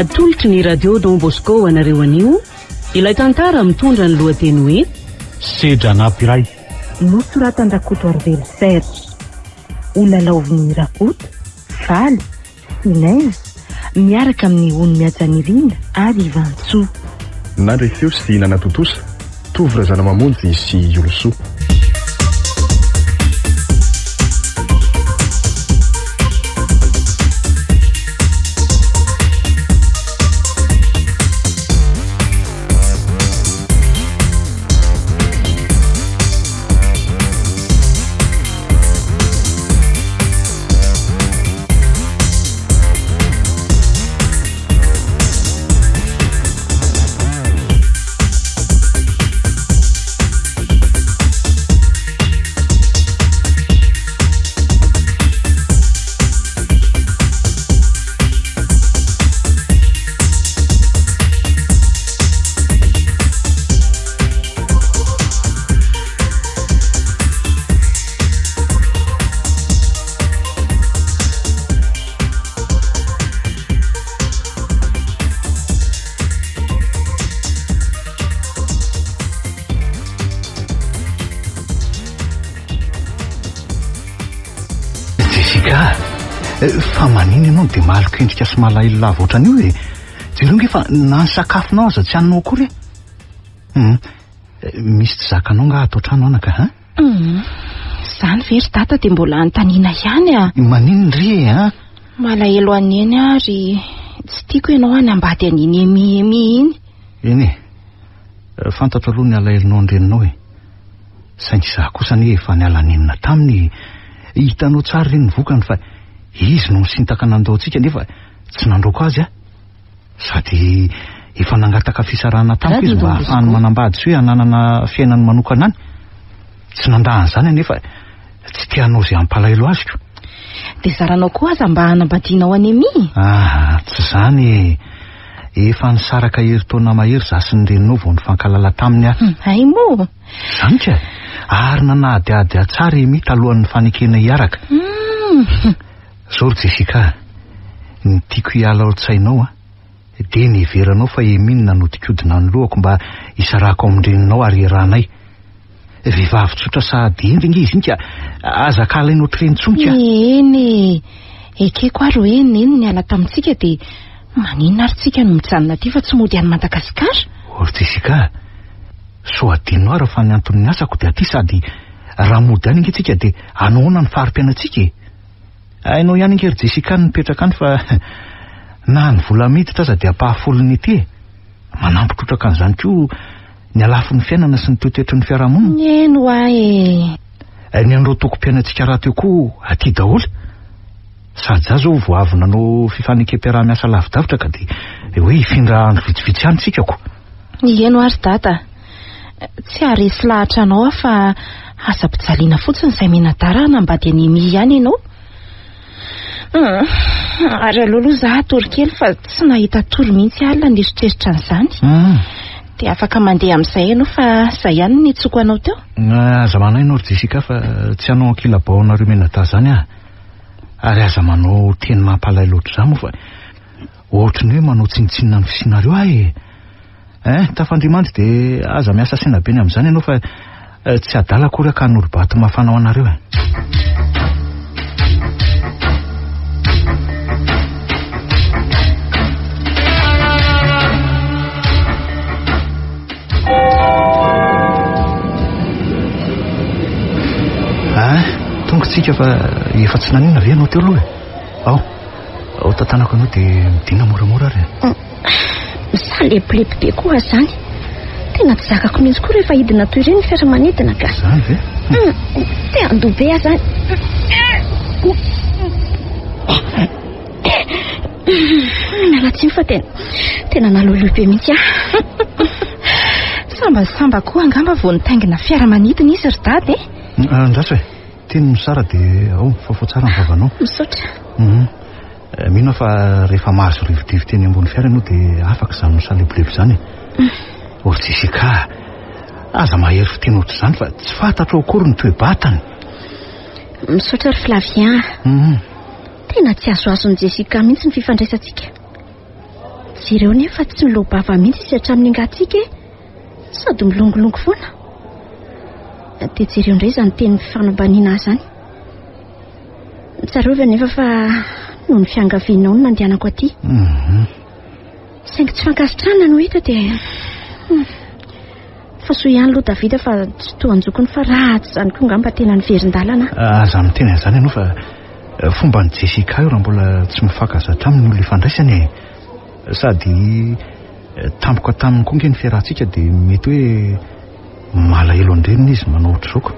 Atolotry ny Radio Don Bosco ho anareo anio ilay tantara mitondra ny lohateny hoe Sedra anaty iray. Nosoratan-dRakotoarivelo Serge. Holalaovin'i Rakoto, Faly, Inez, miaraka amin'i Ony Mihajanirina ary i Vantsoa. Nandre feo sy nanatontosa, Tovo Razanamamonjy sy Iolosoa. Jessica, fa maninona ianao no dia maloka endrika sy malahelo lava ohatran'io e? Jereo nge fa na ny sakafonao aza tsy haninao akory e. Hum, misy tsy zakanao nga ato an-trano anaka, hein? Hum, izany ve ry dada dia mbola anontaniana ihany a? Maninona ry e, an? Malahelo an'i Neny aho ary tsy tiako ianao hanambady an'iny Emy Emy iny. Eny e, fantatro aloha ny alahelonao an-dreninao e. Saingy izaho kosa anie efa niala nenina taminy e. Hitanao tsara re ny vokany fa izy no nisintaka nandao antsika nefa tsy nandraoko azy aho. Sady efa nangataka fisarahana tamiko izy mba hahafahany manambady sy hoe hananana fiainany manokana any. Tsy nandà an'izany anefa tsy te hanao izay hampalahelo azy ko. Dia zaranao koa aza mba hanambadianao an'i Emy? Ah, tsy izany e. Efa nisaraka herintaona mahery izaho sy ny reninao vao nifankahalala taminy aho. Hmm, hay moa. Izany ka. Ary nanadihady ahy tsara i Emy talohan'ny fanekena hiaraka. Hmm. Zao ry Jessica a, ny tiako hiala ao an-tsainao a, dia ny heveranao fa Amy no nanodinkodina ny lohako mba hisarahako amin-dreninao ary hiarahanay. Vehivavy tsotra sady hendry ange izy iny ka aza ankahalaina ohatr'ireny intsony ka. Eny e, ekeko ary hoe Neny niala tamintsika dia maninona ary tsika no mijanona aty fa tsy mody any Madagasikara? O ry Jessica a, sao adinonao ary fa ny anton'ny asako dia aty sady raha mody any ange tsika dia hanao ahoana ny fari-piainantsika e? Hainao ihany ange ry Jessica ny mipetraka any fa na ny vola miditra aza dia ampahafolony ety e! Manampy trotraka an'izany koa ny halafon'ny fiainana sy ny toetoetry ny fiarahamonina. Eny hoa e! Ny an'ireo tokom-piainantsika rahateo koa aty daholo. Sady za zao vao avy nanao fifanekem-piaraha-miasa lavidavitra ka dia hoe hifindra andro vitsivitsy any tsika ko. Eny hoa ry dada. Tsy haharesy lahatra anao aho fa aza ampijaliana fotsiny izay mianadahy raha hanambady an'i Emy ihany ianao. Hum, ary aleo aloha za hatory kely fa tsy nahita tory mihitsy alina nieritreritra an'izany. Hum. Dia afaka mandeha amin'izay ianao fa izay ihany no nitsoko anao teo. Aza manahy ianao ry Jessica fa tsy hanao ankilabao anareo mianadahy izany aho. Ary aza manao teny mampalahelo ohatr'izany moa fa ohatry ny hoe manao tsinontsinona ny fisianareo aho e. Eh, tafandrimandry dia aza miasa saina be ny amin'izany ianao fa eh, tsy adala akory aho ka hanolo-bato mafana ho anareo e. Ah, tonga tsika fa efa tsy naninona ve ianao teo aloha e? Ao, ao tantanako anao dia midina moramora ary e. Misalepilepy be koa aza izany. Tena tsy zakako mihitsy koa rehefa hidina toy ireny ny fiaramanidina ka. Izany ve? Hmm, te handoa be aho izany. Miala tsiny fa tena tena naloloy be mihitsy aho. Sambasamba koa angamba vao nitaingina fiaramanidina izy ry dada e. Andraso e. Teny misara dia ao, fafao tsara ny vavanao. Misaotra. Mhm. Mino aho fa rehefa mahazo rivodrivotra eny ambony fiara ianao dia afaka izany misalebolebo izany e. Oh ry Jessica, aza mahery fiteny ohatr'izany fa tsy fantatrao akory ny toe-batany. Misaotra ry Flavien. Mhm. Tena tsy azoazon'i Jessica mihitsy ny fifandraisantsika. Jereo nefa tsy miloa-bava mihitsy izy hatramin'ny angatsiaka e. Sady milongilongy foana. Dia jereo indray izany teny fanambaniana ahy izany. Tsarovy anefa fa noho ny fiangavianao no nandehanako aty. Mhm. Saingy tsy fankasitrahana no hita dia... Hmm. Fa soa ihany aloha Davida fa tsy toa an-jokiny fa raha tsy izany koa angamba tena niverin-dalana. Aza miteny an'izany ianao fa eh, fomban'i Jessica io raha mbola tsy mifankazatra aminy ny olona ifandraisany e. Sady eh, tampoka taminy koa nge ny fiarahantsika dia mety hoe malahelo an-dreniny izy manao ohatr'izao ko.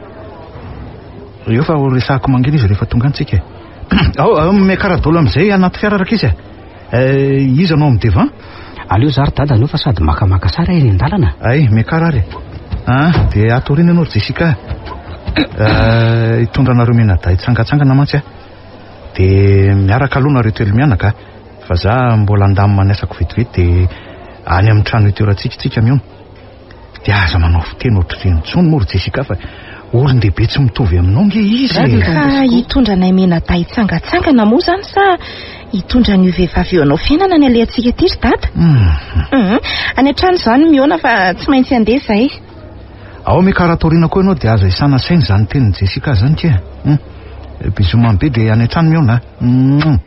Eo fa ho resahako mangina izy rehefa tonga any tsika e. Ao, ao miakara daholo amin'izay anaty fiara rankizy e. Eh, iza no ao amin'ny devant? Aleo za ry dada anao fa sady makamaka sary eny an-dalana. Ay, miakara ary. Ah, dia ato aoriana ianao ry Jessica. Eh, hitondra anareo mianadahy hitsangantsangana mantsy aho. Dia miaraka aloha nareo telo mianaka fa za mbola handamina ny asako vetivety dia any amin'ny trano itoerantsika tsika mihaona. Dia aza manao fiteny ohatr'ireny intsony moa ry Jessica fa olon-dehibe tsy mitovy aminao nge izy e. Ka hitondra anay mianadahy hitsangantsangana moa izany sa hitondra an'io vehivavy io hanao fiainana ny alehantsika aty ry dada? Mhm. Any an-trano izany mihaona fa tsy maintsy handeha izahay. Ao miakara ato aoriana koa ianao dia aza isana saina izany tenin'i Jessica izany kia. Hum. Bisous mamy be dia any an-trano mihaona. Hum.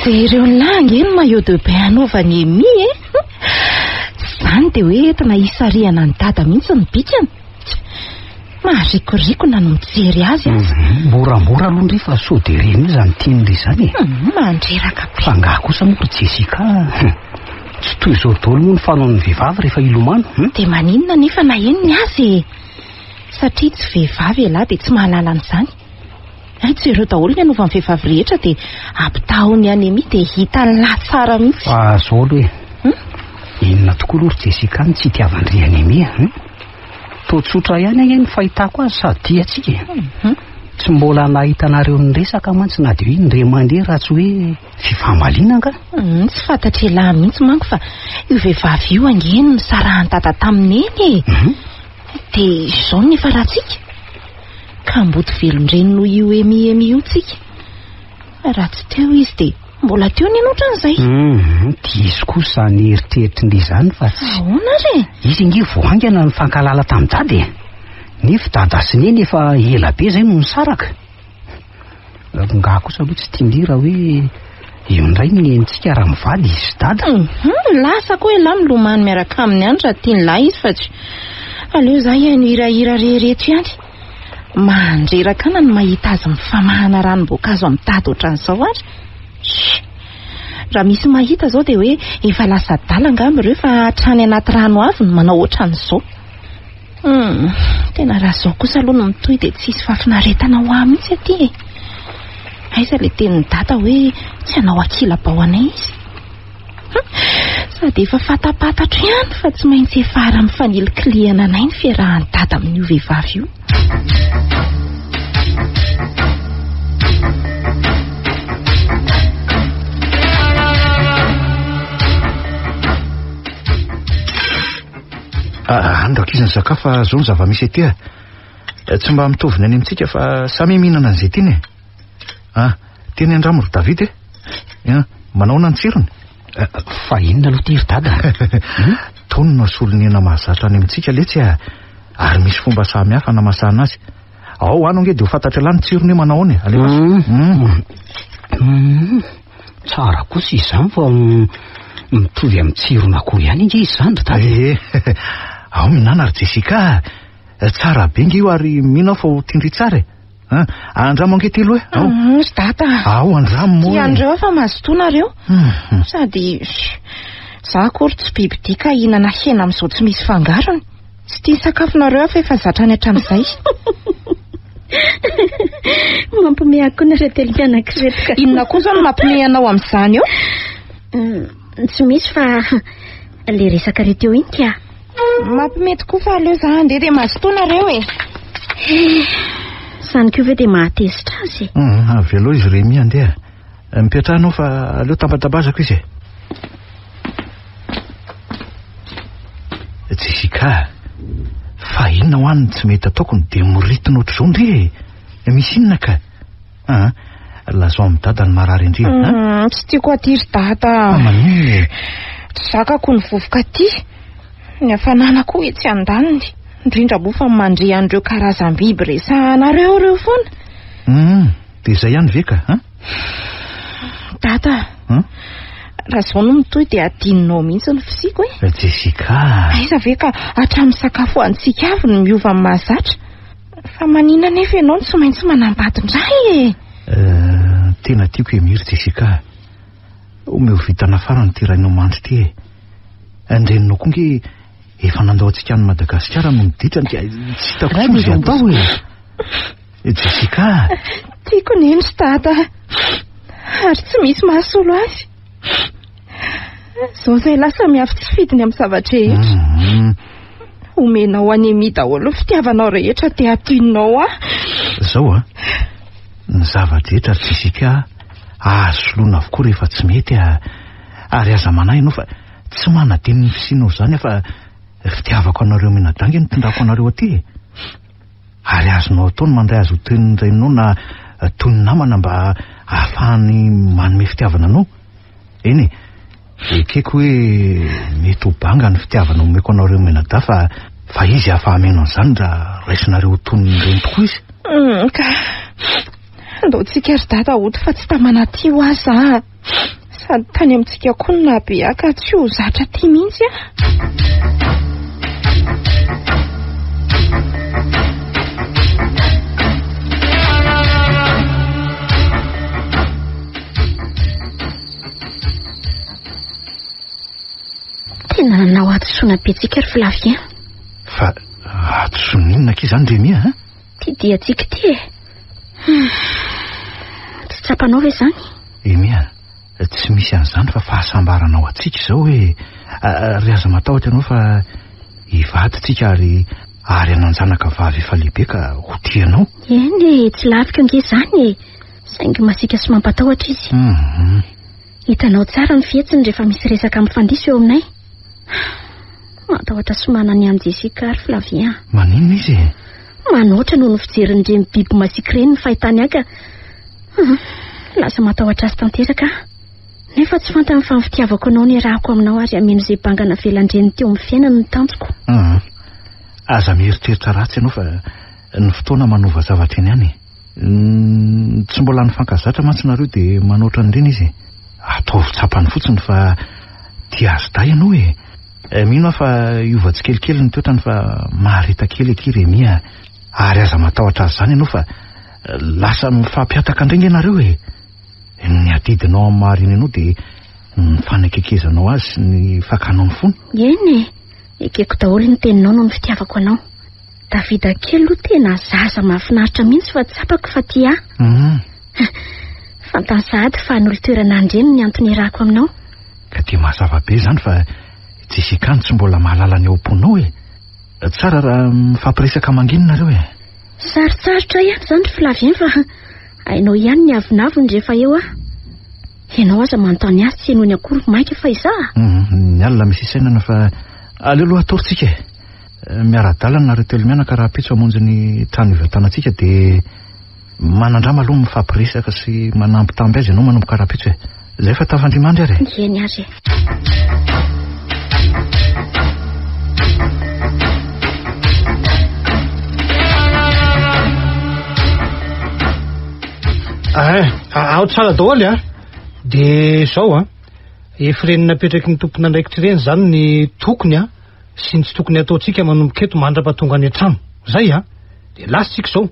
Jereo lahy ange ny maillot de bain anaovan'i Amy e. Izany dia hoe entina hisarihana an'i Dada mihitsy ny bikany. Maharikoriko na ny mijery azy aza. Mhm, moramora aloha ndry fa sao dia reny io izany tian'ndry izany e. Mhm, mandreraka be. Fa angaha kosa moa ry Jessica tsy toy izao daholo moa ny fanaon'ny vehivavy rehefa hilomano. Hmm? Dia maninona nefa na eny ny azy e? Satria tsy vehivavy ialahy dia tsy mahalala an'izany. Hay jereo daholo ny anaovan'ny vehivavy rehetra dia ampitahao ny an'i Amy dia hitan'ny lahy tsara mihitsy. Fa zao aloha e. Hmm? Inona tokoa aloha ry Jessica no tsy itiavan-dry an'i Amy a? Hmm? Toa tsotra ihany ange ny fahitako azy sady tia antsika e. Mhm. Tsy mbola nahita anareo niresaka mantsy na dia hoe indray mandeha raha tsy hoe fifamaliana angaha. Hmm, tsy fantatr'ialahy mihitsy manko fa io vehivavy io ange no nisarahan'i dada tamin'i neny e. Mhm. Dia izao no nifarantsika. Kamboty velon-dreny noho io Emy Emy io tsika. Raha tsy teo izy dia mbola teo ny anao hatramin'izay. Hum, diso kosa izany eritreritry izany fa tsy... Ahoana ary e? Izy ange vao haingana nifankahalala tamin'i Dada e. Nefa Dada sy Neny efa ela be izay no nisaraka. Ngaha kosa aloha tsy tian-dry raha hoe eo indray ny nenintsika raha mivady izy sy Dada. Hum, lasa koa ialahy milomano miaraka aminy any raha tian'lahy izy fa tsy... Aleo izaho hihaino hirahira re reto ihany. Mandreraka ana ny mahita azy mifamahana ranom-boankazo amin'ny tady ohatran'izao ary. Shh! Raha misy mahita izao dia hoe efa lasa adala angamba ireo fa hatrany anaty rano avy no manao ohatran'izao. Hum, tena raha izao kosa aloha no mitohy dia tsy hisy fahafinaretana ho ahy mihitsy aty e. Aiza ilay tenin'i Dada hoe tsy hanao ankilabao anay izy? Sady efa fantapantatro ihany fa tsy maintsy hiafara amin'ny fanilikilihana anay ny fiarahan'i Dada amin'io vehivavy io. Ah, any rankizy ny sakafo fa zao ny zava-misy aty a. Tsy mba mitovy ny any amintsika fa samy mihinana an'izay tiany e. Ah, teny andramo ry David e. Ah, manao ahoana ny tsirony? Eh, fa inona aloha ity ry dada? Hmm? Tony no solon'ny hena mahazatra any amintsika letsy a. Ary misy fomba samy hafa anamasahana azy. Ao ano ange dia ho fantatr'ialahy ny tsirony hoe manao ahoana e. Alefaso. Hmm. Hmm. Hmm. Tsara kosa izany fa mitovy amin'ny tsiron'akoho ihany ange izany ry dada. Eh, ao mihinana ry Jessica. Tsara be nge io ary mino aho fa ho tian-dry tsara e. An, andramo ange ty aloha e. Ao. Hum, ry dada. Ao, andramo moa. Tia an'ireo aho fa mazotoa nareo. Hum. Sady za akory tsy biby dia ka hihinana hena amin'izao tsy misy fangarony. Tsy tia sakafonareo aho fa efa zatra any hatramin'izay. Mampiomehy ahy koa nareo telo mianaka ireto ka. Inona koa izao no mampiomehy anao amin'izany eo? Tsy misy fa le resaka re teo iny ka. Mampiomehy tokoa fa aleo za handeha dia mazotoa nareo e. Izany koa ve dia mahatezitra azy e? Hum, avelao izy Rémi handeha. Mipetraha anao fa aleo tambatabazako izy e. Jessica, fa inona ho any tsy mety ataoko no dia moritina ohatr'izao ndry e? Misy inona ka? Aa, lazao amin'i dada ny marary indry e. Hmm, tsy tiako aty ry dada. Fa maninona e? Tsy zakako ny vovoka aty. Ny hafanana koa etsy andaniny. Indrindra moa fa mandre an'ireo karazam-biby resahanareo ireo foana. Hmm, dia izay ihany ve ka? An? Dada, An? raha izao no mitohy dia adinonao mihitsy ny fisiako e. Jessica. Aiza ve ka hatramin'ny sakafo hohanintsika avy no miova amin'ny mahazatra. Fa maninona anefa ianao no tsy maintsy manambady indray e? Eh, tena tiako i Emiry Jessica. Omeo vintana farany ity rainao mandry ity e. Ny reninao koa nge efa nandao antsika any Madagasikara noho ny ditrany ka tsy hitako intsony izay atao e. Jessica. Tiako neny ry dada. Ary tsy misy mahasolo azy. Izao izay lasa miafy tsy fidiny amin'ny zava-drehetra. Mm -hmm. Omenao an'i Amy daholo ny fitiavanao rehetra dia adinonao ahy. Izao a, ny zava-drehetra ry Jessica azo soloina avokoa rehefa tsy mety a. Ary aza manahy ianao fa tsy manadino ny fisianao izany aho fa fitiavako anareo mianadahy ange no itondrako anareo aty e. Ary azonao atao ny mandray azy ho toy ny reninao na toy ny namana mba hahafahany manome fitiavana anao. Eny e, ekeko hoe mety ho banga ny fitiavana omeko anareo mianadahy fa fa izy afa-hameno an'izany raha raisinareo ho toy ny reny tokoa izy. Hum, ka andao tsika ry dada hody fa tsy tamana aty ho aho za. Sady tany amintsika koa no nahabe ahy ka tsy ho zatra aty mihitsy aho. Tena nanao hadisoana be tsika ry Flavien. Fa hadisoana inona akia izany Rémi a? Ty diantsika ity e. Hmm. Tsy tsapanao ve izany? Emy a, tsy misy an'izany fa fahasambarana ho antsika izao e. Ary aza matahotra ianao fa hivady tsika ary ary hanan-janaka vavy efa lehibe ka ho tianao. Eny e, tsy laviko ange izany e. Saingy masiaka sy mampatahotra izy. Mhm. Hitanao tsara ny fihetsiny rehefa misy resaka mifandiso eo aminay. Matahotra sy manana an'i Jessica ary Flavien. Maninona izy e? Manoatra noho ny fijerin'ireny biby masiaka ireny ny fahitany ahy ka hum, lasa matahotra azy tanteraka aho. Nefa tsy fantany fa ny fitiavako anao niarahako aminao ary hameno izay banga navelan-dreniny teo amin'ny fiainany ny tanjoko. Hum, aza mieritreritra ratsy ianao fa ny fotoana manova zavatra eny ihany e. Tsy mbola nifankazatra mantsy nareo dia manoatra an'ireny izy e. Ataovy tsapany fotsiny fa tia azy dahy ianao e. Mino aho fa hiova tsikelikely ny toetrany fa mahareta kely akia Rémi a. Ary aza matahotra azy izany ianao fa lasa mifampihataka indray nge nareo e. Ny adidinao amin'ny maha reny anao dia ny fanakekezanao azy sy ny fakanao ny fony. Eny e, ekeko daholo ny teninao noho ny fitiavako anao. Davida kely aloha tena zaza mahafinaritra mihitsy fa tsapako fa tia ahy. Mhm. Fantany sahady fa hanolo-toerana an-dreny ny antony iarahako aminao. Ka dia mazava be izany fa Jessica no tsy mbola mahalala ny ao am-ponao e. Tsara raha mifampiresaka mangina nareo e. Sarotsarotra ihany izany ry Flavien fa hainao ihany ny avonavony rehefa eo aho. Ianao aza manontany azy tsy henoiny akory mainka fa izaho. Mhm, ny alina misy isainana fa aleo aloha hatory-tsika e. Miara-dalana nareo telo mianaka rahampitso hamonjy ny trano ivantanantsika dia manandrama aloha mifampiresaka sy manambitamby azy ianao manomboka rahampitso e. Izay fa tafandrimandry ary e. Eny ary e. Ah, ao tsara daholo a. Dia izao a. Efa ireny napetraky ny tompon'andraikitra ireny izany ny tokony a. sy ny tsy tokony hataontsika manomboka eto mandrapatonga any an-trano. Zay a! Dia lasa tsika izao.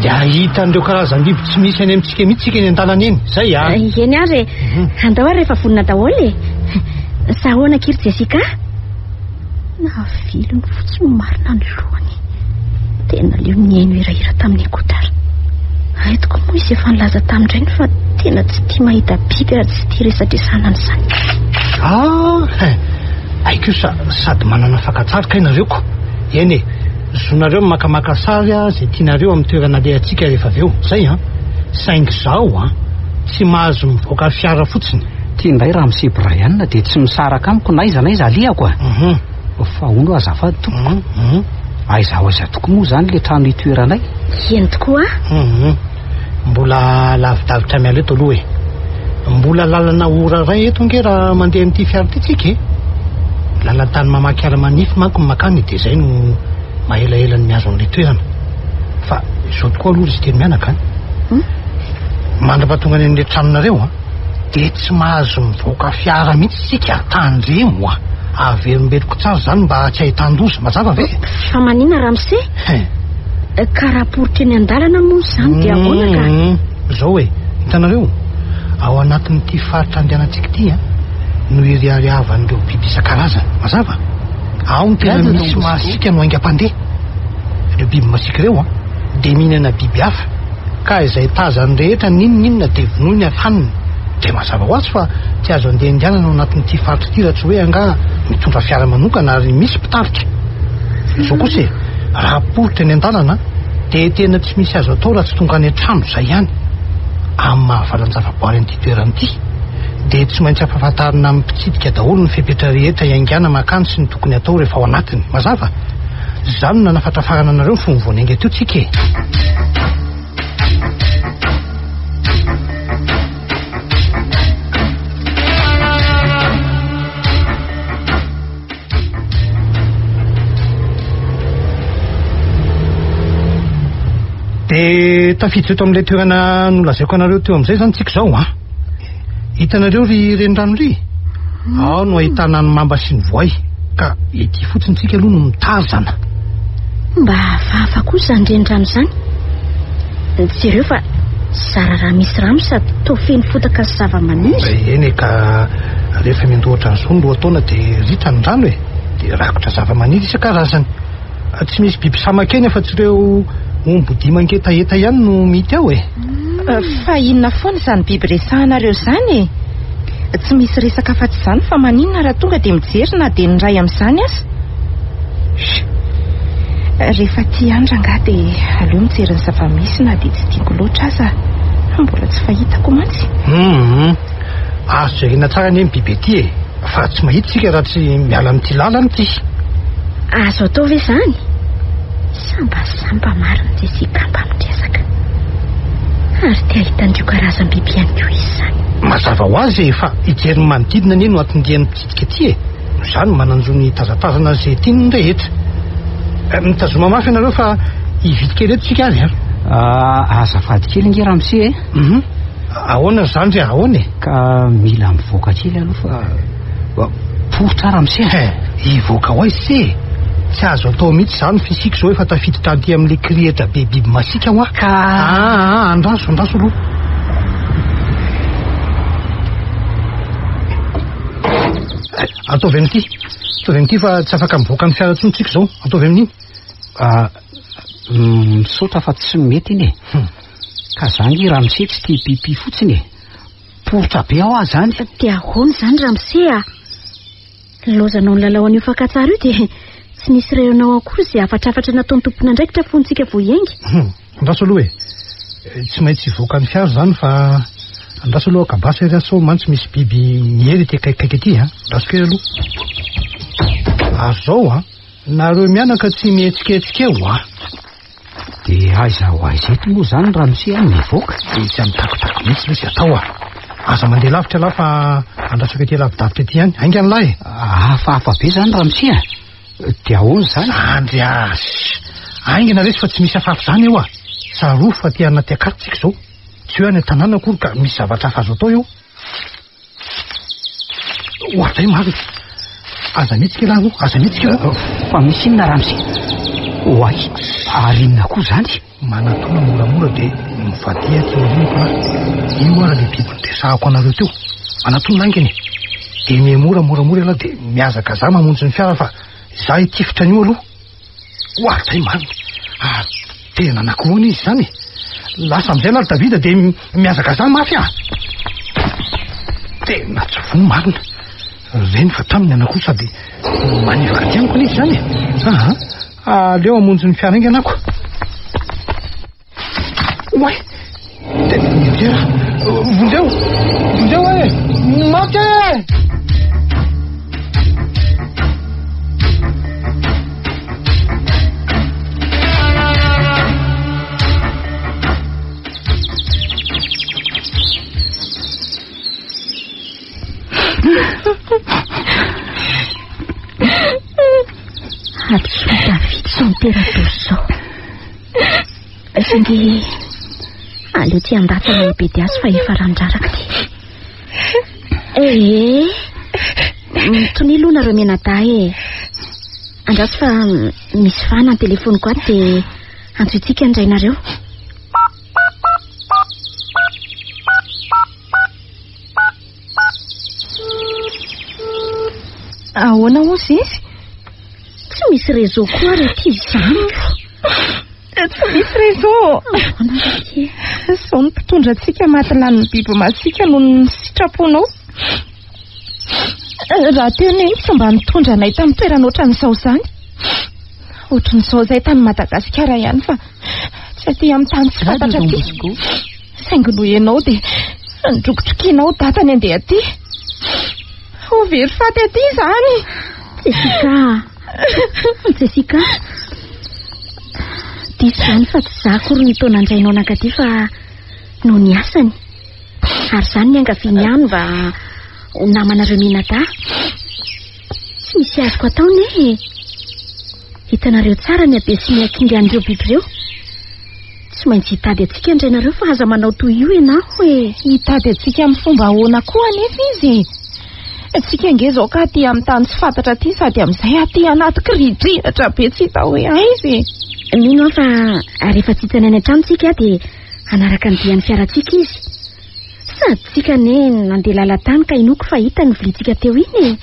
Dia hahita an'ireo karazam-biby tsy misy any amintsika mihitsy tsika eny an-dalana eny. Zay a! Eh, eny ary e. Mhm. Andao ary rehefa vonona daholo e. Sa ahoana akia ry Jessica? Naviliny fotsiny marina ny lohany. Tena leo nihaino hirahira tamin'ny Akotara. Hay tokoa moa izy efa nilaza tamin-drainy fa tena tsy tia mahita biby ary tsy tia resadresahana an'izany. Ah, hay kosa sady manana fakan-tsary kay nareo ko. Eny e, zonareo ny makamaka sary izay tianareo amin'ny toerana alehantsika rehefa avy eo. Zay an. Saingy zaho an, tsy mahazo mivoaka fiara fotsiny. Ty indray ramose Brian dia tsy misaraka amiko na aiza na aiza alehako a. Mhm. Fa hono azafady tompoko. Mhm. Aiza ho aiza tokoa moa izany ilay trano itoeranay? Eny tokoa ah. Mhm. Mbola lavidavitra miala eto aloha e. Mbola lalana ora iray eto ange raha mandeha amin'ity fiara ity tsika e. Lalan-tany mamaky ala manify manko ny makany dia izay no mahelaela ny mihazo an'ilay toerana. Fa izao tokoa aloha ry Siteny mianaka an. Hmm? Mandra-pahatonga any amin'ilay tranonareo an, dia tsy mahazo mivoaka fiara mihitsy isika, tandremo an. Averimberiko tsara izany mba tsy ahitan-doza, mazava ve? Fa maninona ramose? He. Ka raha poritra eny an-dalana moa izany dia ahoana ka? Mm, Izao e, hitanareo, ao anatin'ity faritra andehanantsika ity an, no iriariavan'ireo biby isan-karazany, mazava? Ao no tena misy mahasiaka no haingam-pandeha. Ireo biby masiaka ireo an, dia mihinana biby hafa, ka izay tazany rehetra n'inon'inona dia vonoiny ary haniny. Dia mazava ho azy fa tsy azo andehandehanana ao anatin'ity faritra ity raha tsy hoe angaha mitondra fiara manokana ary misy mpitarika. Izao kosa e, raha poritra eny an-dalana dia tena tsy misy azo atao raha tsy tonga any an-trano izay ihany. Amin'ny maha valan-javaboary an'ity toerana ity dia tsy maintsy ampahafantarina amin'ny mpitsidika daholo ny fepetra rehetra iaingàna mankany sy ny tokony atao rehefa ao anatiny. Mazava? Izany no nanafatrafarana anareo fony vao niainga teo tsika e. Dia tafiditra eto amin'ilay toerana nolazaiko anareo teo amin'izay izany tsika izao an. Hitanareo ry renirano ry? Ao no ahitana ny mamba sy ny voay. Ka ety fotsiny tsika aloha no mitazana. Mba hafahafa koa izany renirano izany. Jereo fa zara raha misy rano sady toa feno fotaka sy zava-maniry. Eny e, ka rehefa miandoha ohatran'izao ny lohataona dia ritra ny rano e. Dia rakotra zava-maniry isan-karazany. Tsy misy biby samaka eny afa-tsy ireo ombidia mangetaheta ihany no mity ao e. Fa inona foana izany biby resahanareo izany e? Tsy misy resaka afa-tsy izany fa maninona raha tonga dia mijery na dia ny iray amin'izany aza? Chut. Rehefa aty ihany rangahy dia aleo mijery ny zava-misy na dia tsy tiako loatra aza. Mbola tsy fahitako mantsy. Hum. Azo jerena tsara anie ny biby ety e. Fa tsy mahita isika raha tsy miala amin'ity lalana ity. Azo atao ve izany? Sambasamba marina Jessica mba miresaka. Ary te hahita an'ireo karazam-biby ihany koa izy izany. Mazava ho azy e, fa hijery ny manodidina anie no anton-dian'ny mpitsidika aty e. Noho izany manan-jo ny hitazatazana izay tiany ny rehetra. Eh, mitazoma mafy ianareo fa hividy kely eto isika ary an. Ah, azafady kely nge ramose e. Mhm. Ahoana ry zandry ahoana e? Ka mila mivoaka kely aloha fa poritra ramose a. He, hivoaka ho aiza se e? Tsy azo atao mihitsy izany fa isika izao efa tafiditra aty amin'ilay kirihitra be biby masiaka hoa. Ka. Ah, ah, andraso, andraso aloha. Ataovy amin'ity. Ataovy amin'ity fa tsy afaka mivoaka ny fiara intsony tsika izao. Ataovy amin'iny. Ah, misaotra fa tsy mety iny e. Ka za nge ramose tsy tia pipi fotsiny e. Poritra be ao aho zany. Dia ahoana izany ramose a? Lozanao nilalao an'io fakantsary io dia tsy nisy reonao akory izay hafatrafatra nataon'ny tompon'andraikitra fony tsika vao hiainga. Andraso aloha e. Tsy maintsy hivoaka ny fiara izany fa andraso aloha kabasy ary sao mantsy misy biby miery ety akaikikaiky ety a. Andraso kely aloha. Ary izao a, nareo mianaka tsy mihetsiketsika eo a. Dia aiza ho aiza eto moa izany ramose a mivoaka? Dia tsy amin'ny mihitsy misy atao a. Aza mandeha lavitra lahy fa andrasako ety lavidavitra ety ihany. Haingana lahy e. Hafahafa be izany ramose a. Dia ahoana izany? Zandry a. Haingana resy fa tsy misy hafahafa izany eo a. Tsarovy fa aty anaty akata tsika izao. Tsy hoe any an-tanàna akory ka misy zavatra hafa azo atao eo. Ohatray marina. Aza mihetsika ialahy aloha, aza mihetsika aloha. Fa misy inona ramose? Oay, ary inona koa izany? Manatona moramora dia mivadia aty aorianako lahy. Io ary ilay biby noresahako anareo teo. Manatona haingana e. Dia mihemora moramora ialahy dia mihazakazaha mamonjy ny fiara fa izaho hitifitra an'io aloha. Ohatray marina. Ary tena anankiroa izy izany e. Lasa amin'izay lahy Davida dia mihazakazaha mafy ah. Tena tsy voa marina. Reny fa taminy anankiroa sady manivaka aty amiko izy izany e. Aha. Aleo hamonjy ny fiara haingana ako. Oay! Tena mianjera. Vonjeo! Vonjeo e! Maty e! Hadisoan'i David izao nitera-doza izao. Saingy aleo tsy handatsa ilay be azy fa efa randraraka ity. Ee, mitonia aloha nareo mianadahy e. Andraso fa misy fahana ny telefoniko ato dia antsointsika ny rainareo. Ahoana hozy izy? Tsy misy réseau koa ary aty izany ko. Tsy misy réseau. Ahoana ry aty? Izao ny mpitondra antsika maty lanin'ny biby masiaka noho ny sitraponao. Raha teo neny tsy mba nitondra anay tamin'ny toerana ohatran'izao izany. Ohatran'izao izay tany Madagasikara ihany fa tsy aty amin'ny tany tsy fantatra aty. Saingy noho ianao dia nidrokitrokianao dada ny andeha aty. Ho very faty aty izany. Jessica. Jessica. Diso izany fa tsy za akory no toa nandrainao nankaty fa noho ny asany. Ary izany niangaviany ihany mba ho namanareo mianadahy. Tsy misy azoko atao ne e. Hitanareo tsara ny habe sy ny hakingan'ireo biby ireo. Tsy maintsy hitady antsika indray nareo fa aza manao toy io ianao e. Hitady antsika amin'ny fomba ahoana koa anefa izy e? Tsika ange izao ka aty amin'ny tany tsy fantatra aty sady amin'izay aty anaty kiridrihitra be tsy hita hoe aiza e. Mino aho fa rehefa tsy hitany any an-trano tsika dia hanaraka ny dian'ny fiarantsika izy. Sady tsika anie nandeha lalan-tany ka inoako fa hita ny viliantsika teo iny e.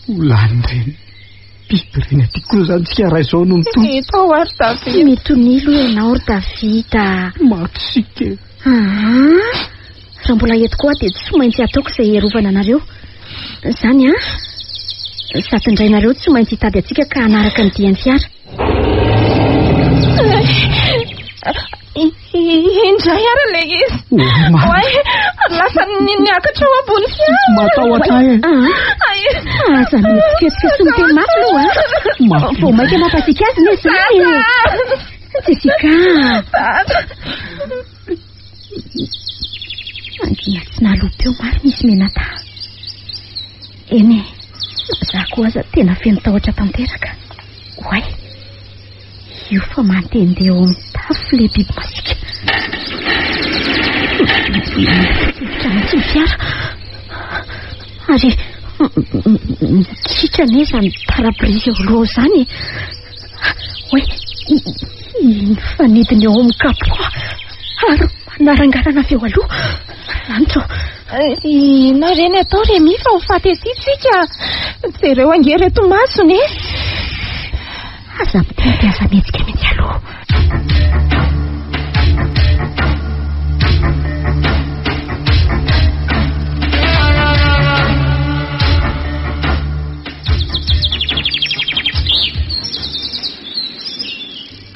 Ho lany ireny biby ireny aty koa izany tsika raha izao no mitohy. Eto aho ary Davida. Mitonia aloha ianao ry Davida. Maty isika e. Aa, raha mbola eto koa aho dia tsy maintsy ataoko izay hiarovana anareo. Izany an? Sady ny rainareo tsy maintsy hitady antsika ka hanaraka ny dian'ny fiara. Indray ary ilay izy. Oay, lasa niakatra ao ambony fiara. Matahotra ahy e. Aza mihetsiketsika sy miteny mafy aloha a. Vao mainka mampasiaka azy ne izany e. Jessica. Mangina tsy naloa teo marina izy menata. Eny e, za koa aza tena feno tahotra tanteraka. Oay. Io fa mandehandeha eo amin'ny tafo ilay biby masiaka. Hevitra mihitsy ny fiara. Ary mikiky anie izany pare-brise eo aloha izany e. Oay, iny fanidiny eo amin'ny capot ary manarangarana avy eo aloha. Lanitra ô. Inona re ny atao Rémi fa ho faty aty tsika. Jereo ange ireto masony e. Aza miteny dia aza mihetsika mihitsy aloha.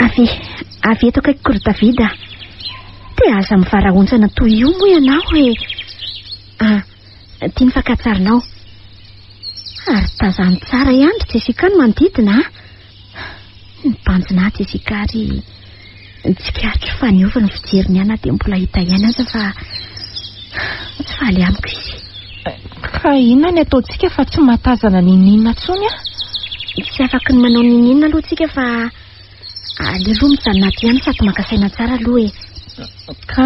Avy, avy eto akaikiko ry Davida. Dia aza mivarahontsana toy io moa ianao e. Ah, ity ny fakan-tsarinao. Ary tazano tsara ihany ry Jessica ny manodidina a! Nibanjina ahy Jessica ary nitsikaritro fa niova ny fijeriny ahy na dia mbola hita ihany aza fa tsy faly amiko izy. Ka inona ny ataontsika fa tsy mahatazana n'inon'inona intsony aho? Tsy afaky ny manao n'inon'inona aloha tsika fa aleo aloha mijanona ato ihany sady maka saina tsara aloha e. Ka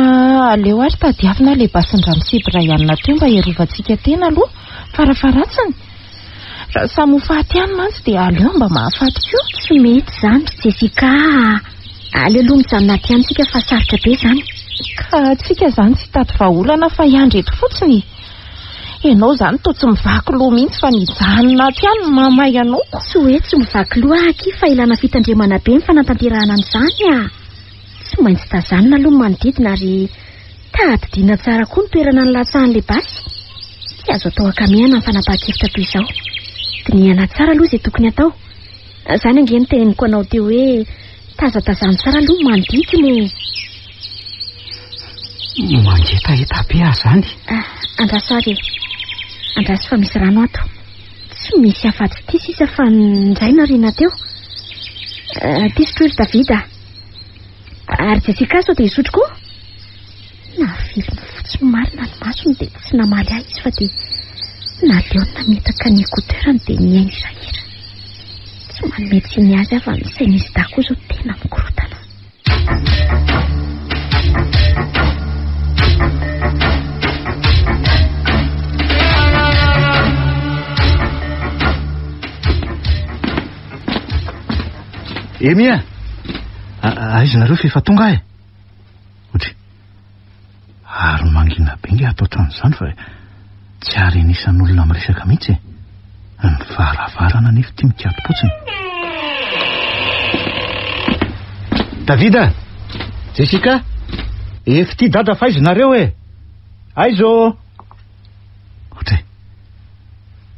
aleo ary tadiavina ilay basin-dramose Brian teo mba hiarovantsika tena aloha, farafaharatsiny. Raha samy ho faty ihany mantsy dia aleo mba mahafaty koa. Tsy mety izany ry Jessica a! Aleo aloha mijanona ato ihany tsika fa sarotra be izany. Ka tsika izany tsy hitady vahaolana fa hiandry eto fotsiny e! Ianao izany toa tsy mivaky loha mihitsy fa ny hijanona ato ihany no mahamay anao ko. Tsy hoe tsy mivaky loha aho akia fa ilana fitandremana be ny fanatanterahana an'izany a! Tsy maintsy tazanina aloha ny manodidina ary tadidiana tsara koa ny toerana nilatsahan'ilay basy. Tsy azo atao ankamehana ny fanapahan-kevitra toy izao. Dinihana tsara aloha izay tokony hatao. Izany ange no teneniko anao teo hoe tazatazano tsara aloha ny manodidina e. Mangetaheta be aho izany. Ah, andraso ary e. Andraso fa misy rano ato. Tsy misy afa-tsy ity sisa fa indray nariana teo. Ity sotroy ry David a. Ary Jessica sao dia hisotro koa? Naviliny fotsiny marina ny masony dia tsy namaly ahy izy fa dia naleony nametaka ny écouteur-ny dia nihaino hirahira. Tsy manome tsiny azy aho fa ny sain'izy dahy koa izao tena mikorontana. Emy a! Aiza nareo fa efa tonga aho e? Otry. Ary mangina be nge ato an-trano izany fa tsy arenesan'olona miresaka mihitsy e. Ny varavarana anefa ity mikato-potsiny. Davida! Jessica! Efa ity dada fa aiza nareo e? Aiza ô? Otry.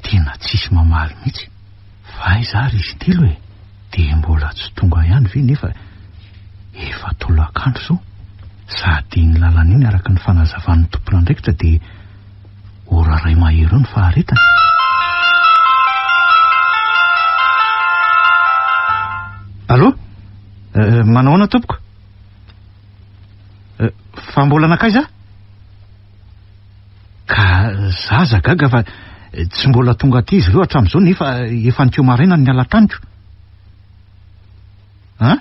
Tena tsisy mamaly mihitsy. Fa aiza ary izy telo e? Dia mbola tsy tonga ihany ve nefa efa tolakandro izao? Sady iny lalana iny araka ny fanazavan'ny tompon'andraikitra dia ora iray mahery eo ny faharetany. Allô? Manao ahoana tompoko? Fa mbola nankaiza? Ka za aza gaga fa tsy mbola tonga aty izy ireo hatramin'izao nefa efa niseho maraina ny niala taniko. An?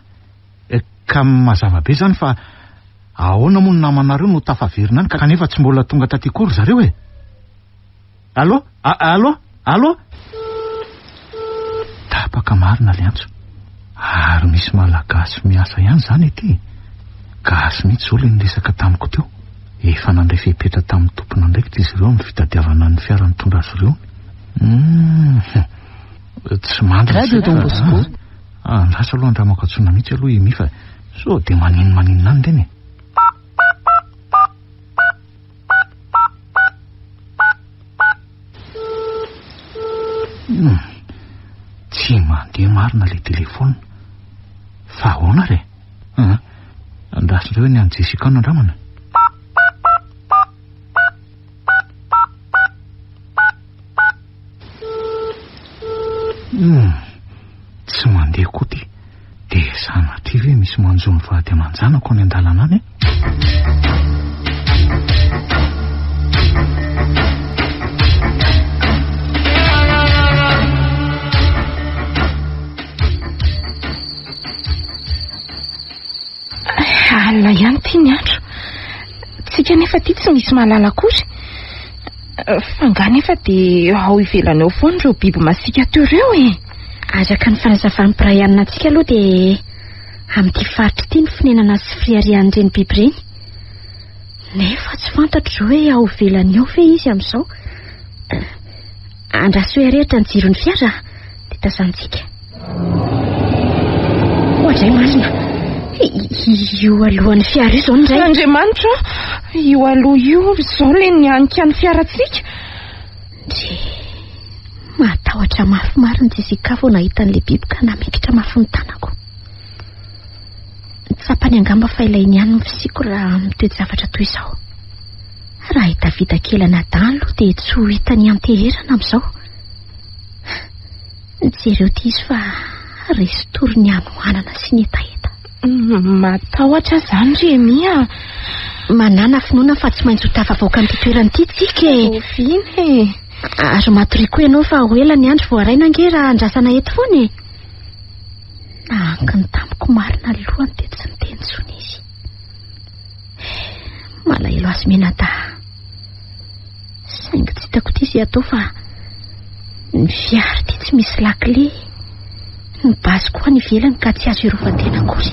Ka mazava be izany fa ahoana moa ny namanareo no tafaverina any kanefa tsy mbola tonga taty akory ry zareo e? Allô? Allô? Allô? Tapaka marina ilay antso. Ary misy Malagasy miasa ihany izany ety e. Gasy mihitsy izao ilay niresaka tamiko teo. Efa nandray fepetra tamin'ny tompon'andraikitra izy ireo amin'ny fitadiavana ny fiara nitondra azy ireo. Hum. Tsy mandry ny Radio Don saiko Bosco. fa andraso aloha andramako antsoina mihitsy aloha i Emy fa sao dia maninomaninona any ireny e. Hmm. Tsy mandeha marina ilay telefaonina. Fa ahoana re? An? Andraso indray hoe ny an'i Jessica no andramana. Hmm. Tsy mandeha koa ty. Dia sanatria ve misy manjo ny vady aman-janako any an-dalana any e? Alina ihany ity ny andro. Tsika nefa ity tsy misy mahalala akory. Fa angaha nefa dia ao ivelany ao foana ireo biby masiaka teo ireo e? Araka ny fanazavan'i Brian antsika aloha dia amin'ity faritra ity ny fonenana sy firiarian'ireny biby ireny. Nefa tsy fantatro izao hoe ao ivelany ao ve izy amin'izao. Andraso hoe arehitra ny jiron'ny fiara dia tazantsika. Oadray marina. Io alohan'ny fiara io izao indray. Andriamanitra, io aloha io izao ilay nianika ny fiarantsika. Ndry. Mahatahotra mafy marina Jessica vao nahita an'ilay biby ka namikitra mafy ny tanako. Tsapany angamba fa ilainy ihany ny fisiako raha amin'ny toe-javatra toy izao. Raha i Davida kely anadahy aloha dia tsy ho hitany hianteherana amin'izao. Jereo ity izy fa resy tory ny hanoanana sy ny hetaheta. Matahotra izany ry Emy a! Manàna finoana fa tsy maintsy ho tafavoaka amin'ity toerana ity tsika e! Oviana e? Ary matoria koa ianao fa ho ela ny andro vao haraina ange raha andrasana eto foana e! Nahankiny tamiko marina ny lohany dia tsy niteny intsony izy. Malahelo azy mianadahy. Saingy tsy hitako ity izay atao fa ny fiara ity tsy misy lakile. Ny basy koa any ivelany ka tsy azo irovan-tena akory.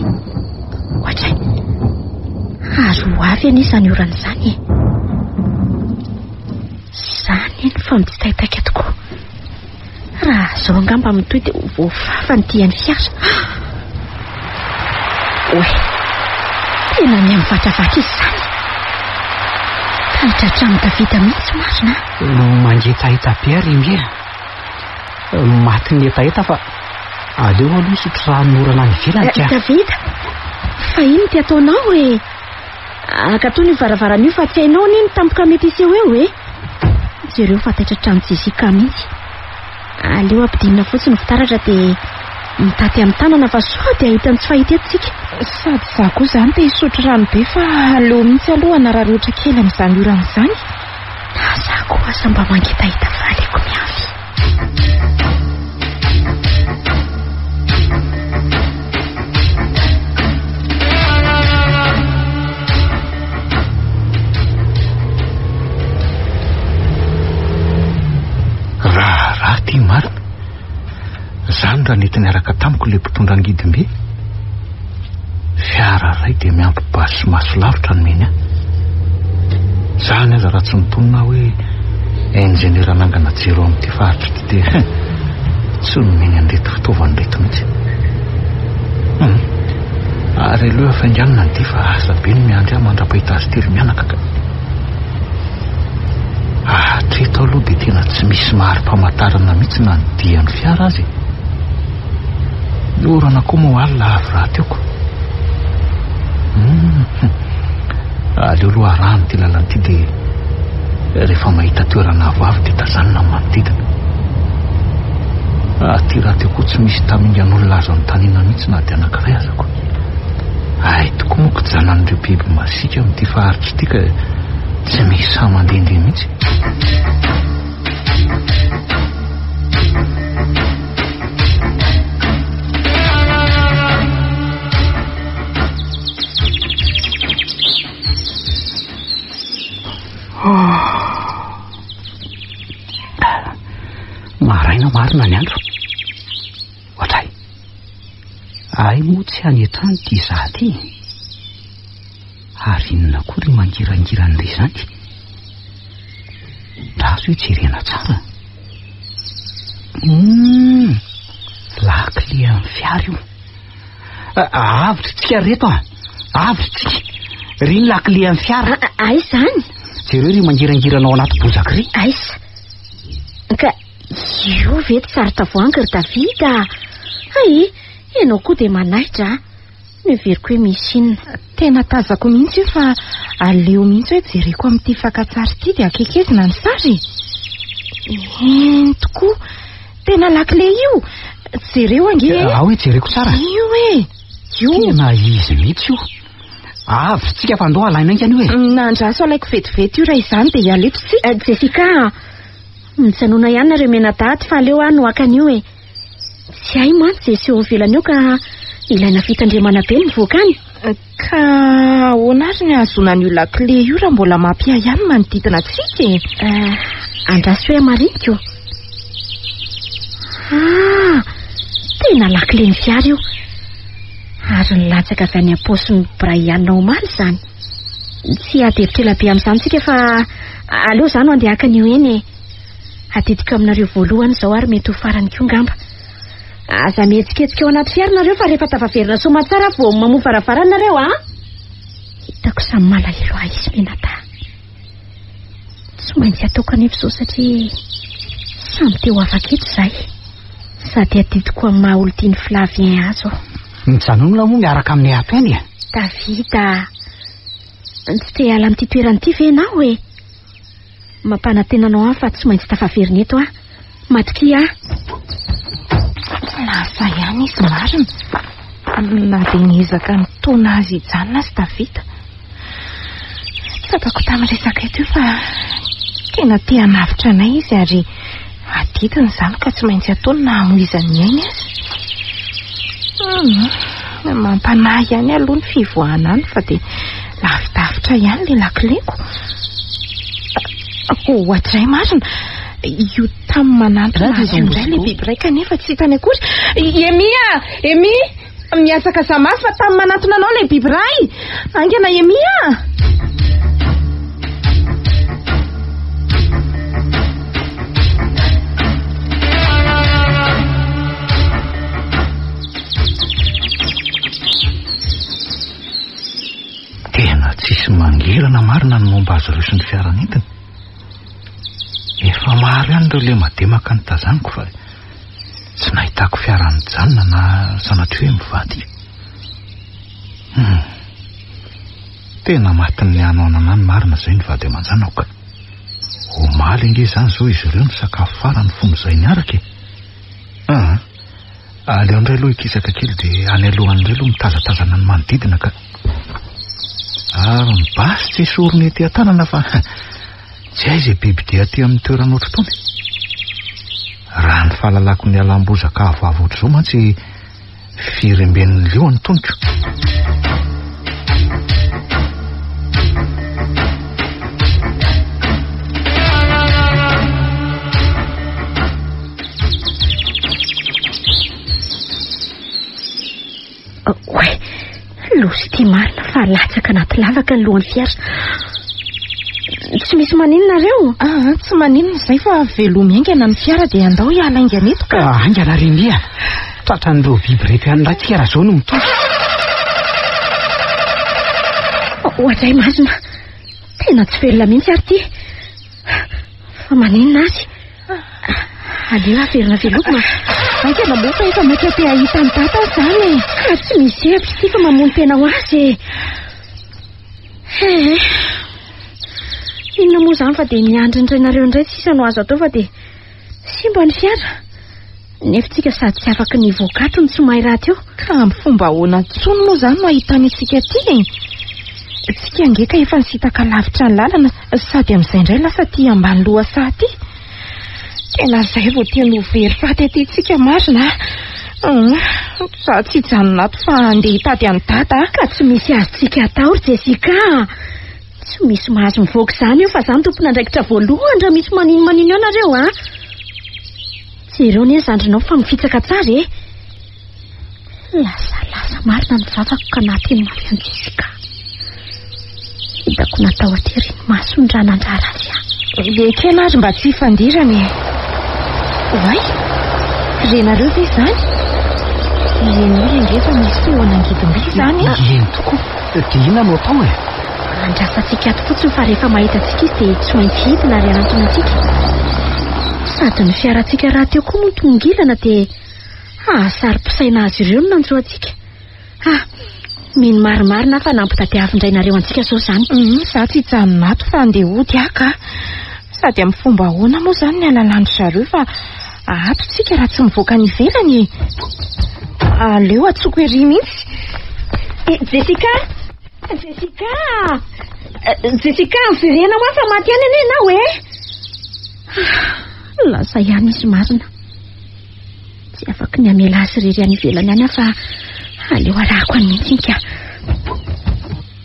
Ohatray. Ary ho avy anie izany orana izany e. Izany eny fa mitsitaitaika tokoa. Raha izao angamba mitohy dia ho voafafa ny dian'ny fiara. Oay, tena miha-mivatravatra izy izany. Taitra hatramin'i Davida mihitsy marina. Mangetaheta be ary Emy a. Matin'ny hetaheta fa aleo aloha hisotro rano orana any ivelany ka. Davida, fa inona ity ataonao e? Akatony io varavarana io fa tsy hainao anie ny tampoka mety hiseho eo e. Jereo fa taitra hatramin'i Jessica mihitsy. Aleo ampidinina fotsiny ny fitaratra dia mitaty amin'ny tanana fa sao dia hahita ny tsy fahita eto tsika. Sady izaho koa izany te hisotro rano be fa aleo mihitsy aloha hanararaotra kely amin'izany orana izany. Na izaho koa aza mba mangetaheta fa aleoko miafy. Raharaha ty marina. Zany raha nety niaraka tamiko ilay mpitondra angidimby. Fiara iray dia miampy basy sy maso lavitra nomeny ahy. Zany aza raha tsy mitonona aho hoe injeniera nangana jiro amin'ity faritra ity dia tsy nomeny an'ireto fitaovana ireto mihitsy. Hum. Ary aleo hafainganina ny dia fa asa be ny miandry ahy mandra-pahita azy telo mianaka ka. Hatreto aloha dia tena tsy misy mari-pamantarana mihitsy na ny dian'ny fiara aza e. Ny orana koa moa alina avy rahateo ko. Hum. Aleo aloha arahana ity lalana ity dia rehefa mahita toerana avoavo dia tazanina ny manodidina. Aty rahateo koa tsy misy tamingan'olona azo anontaniana mihitsy na dia anankiray aza ko. Hay tokoa moa kijanan'ireo biby masiaka amin'ity faritra ity ka tsy misy sahy mandehandeha mihitsy. Maraina marina ny andro. Ohatray. Ay moa tsy any an-trano ity izaho ity. Ary inona koa ry mangirangirana re izany? Draso io jerena tsara. Hum, lakile amin'ny fiara io. Avotra tsika ry reto a! Avotra tsika! Ry ny lakile amin'ny fiara. Aiza izany? Jereo ry mangirangirana ao anaty bozaka ry. Aiza? Ka io ve tsy sary tavoahangy ry David a? Hay, ianao koa dia manaitra a! Noheveriko hoe misy inona. Tena tazako mihitsy io fa aleo mihitsy hoe jereko amin'ity fakan-tsary ity dia akekezina ny sary e! Eny tokoa! Tena lakile io! Jereo ange e! Ao e, jereko tsara. Io e! Io! Tena izy mihitsy io. Avy tsika fa ndao alaina haingana io e. Nandraso alaiko vetivety io raha izany dia hiala eto tsika. Eh, Jessica a! Mijanona ihany nareo mianadahy fa aleo aho no haka an'io e. Tsy hay mantsy izay seho ivelany eo ka ilaina fitandremana be ny mivoaka any. Ka ahoana ary ny hahazoana an'io lakile io raha mbola mampiahiahy ny manodidina antsika e? Eh, andraso hoe hamariniko. Ah, tena lakilen'ny fiara io. Ary nilatsaka avy any am-paosin'i Brian omaly izany. Tsy hiady hevitra ela be amin'izany isika fa aleo izaho no handeha haka an'io eny e. Adidiko aminareo voalohany izao ary mety ho farany koa angamba. Aza mihetsiketsika ao anaty fiara nareo fa rehefa tafaverina soamatsara vao mamoha varavarana nareo a! Hitako samy malahelo ahy izy mianadahy. Tsy maintsy ataoko anefa izao satria samy te ho afaka eto izahay. Sady adidiko amin'ny maha olon-tian'i Flavien ahy izao. Mijanona moa miaraka aminay ato ihany e! David a! Tsy te hiala amin'ity toerana ity ve ianao e? Mampanantena anao aho fa tsy maintsy tafaverina eto aho. Matokia ahy. Lasa ihany izy marina. Na dia niezaka nitaona azy hijanona aza Davida. Tsapako tamin'ny resaka eto io fa tena te hanavotra anay izy ary adidiny izany ka tsy maintsy ataony na hamoizany ny ainy aza. Hmm, mampanahy ihany aloha ny fivoahana any fa dia lavidavitra ihany ilay lakileko. Ohatray marina, io tamy manantona azy io indray ilay biby iray kanefa tsy hitany akory. Emi a! Emi! Mihazakaza mafy fa tamy manantona anao ilay biby iray! Haingana Emi a! Tena tsisy mangirana marina ny momba azy ireo sy ny fiara nentiny. Efa maro ihany ireo lemademaka notazaniko fa tsy nahitako fiara nijanona na sanatria hoe mivadika. Hmm. Tena matin'ny hanoanana any marina izay ny vady aman-janako ka. Omaly ange izany izao izy ireo nisakafo farany fony izay niaraka e. Aa, aleo indray aloha hikisaka kely dia any aloha any indray aloha mitazatazana ny manodidina ka. Ary ny basy tsy esorina ety an-tanana fa tsy hay izay bibidia aty amin'ny toerana ohatr'itony. Raha ny fahalalako ny alam-bozaka avoavo ohatr'izao mantsy Firemben'ny liona ny toniko. Oay, loza ity marina fa latsaka anaty lavaka ny lohan'ny fiara. Tsy misy maninona nareo? Ah, tsy maninona izay fa velomy haingana ny fiara dia andao hiala haingana eto ka. Ah, haingana ry Mia. Tratran'ireo biby ireto ihany indray tsika raha izao no mitohy. Oadray marina. Tena tsy velona mihitsy ary ity. Fa maninona azy? Aleo averina veloma. Haingana moa fa efa maika te hahita an'i Dada aho izany e. Ka tsy misy hevitra ity fa mamono tena ho azy e. He. Inona moa izany fa dia miandry ny rainareo indray sisa no azo atao fa dia simba ny fiara. Nefa tsika sady tsy afaky ny hivoaka ato no tsy mahay rahateo. Ka amin'ny fomba ahoana intsony moa izany no ahitany antsika aty e? Tsika ange ka efa nisintaka lavitra ny lalana sady amin'izay indray lasa aty ambany lohasaha aty. Tena izay vao tena ho very faty aty tsika marina a. Za tsy hijanona ato fa handeha hitady an'i Dada a. Ka tsy misy azontsika atao ry Jessica a. Tsy misy mahazo mivoaka izany eo fa za no tompon'andraikitra voalohany raha misy manino manino eo nareo a. Jereo anie ny zandrinao fa mifitsaka tsara e. Lasa lasa marina ny vavako ka nahateny mafy an'i Jessica. Hitako natahotra ery ny masony raha nandrara azy aho. Ekena ary mba tsy hifandirana e. Oay, renareo ve izany? Henoy ange fa misy feona angidimby izany e. Eny tokoa, dia inona no atao e? Andrasantsika ato fotsiny fa rehefa mahita antsika izy dia tsy maintsy hidina ary hanantona antsika. Sady ny fiarantsika rahateo koa moa tongilana dia hahasaro-pisaina azy ireo ny nanjo antsika. Ah, mino marimarina aho fa nampitadiavin-drainareo antsika izao izany. Izaho tsy hijanona ato fa handeha hody aho ka. Sady amin'ny fomba ahoana moa izany ny halalan-dry zareo fa ato tsika raha tsy mivoaka any ivelany e. Aleo atsoko ery mihitsy. Eh, Jessica! Jessica! Jessica, miverena hoa fa maty ihany anie ianao e! Ah, lasa ihany izy marina. Tsy afaky ny hamela azy irery any ivelany any aho fa aleo arahako any mihitsy ka.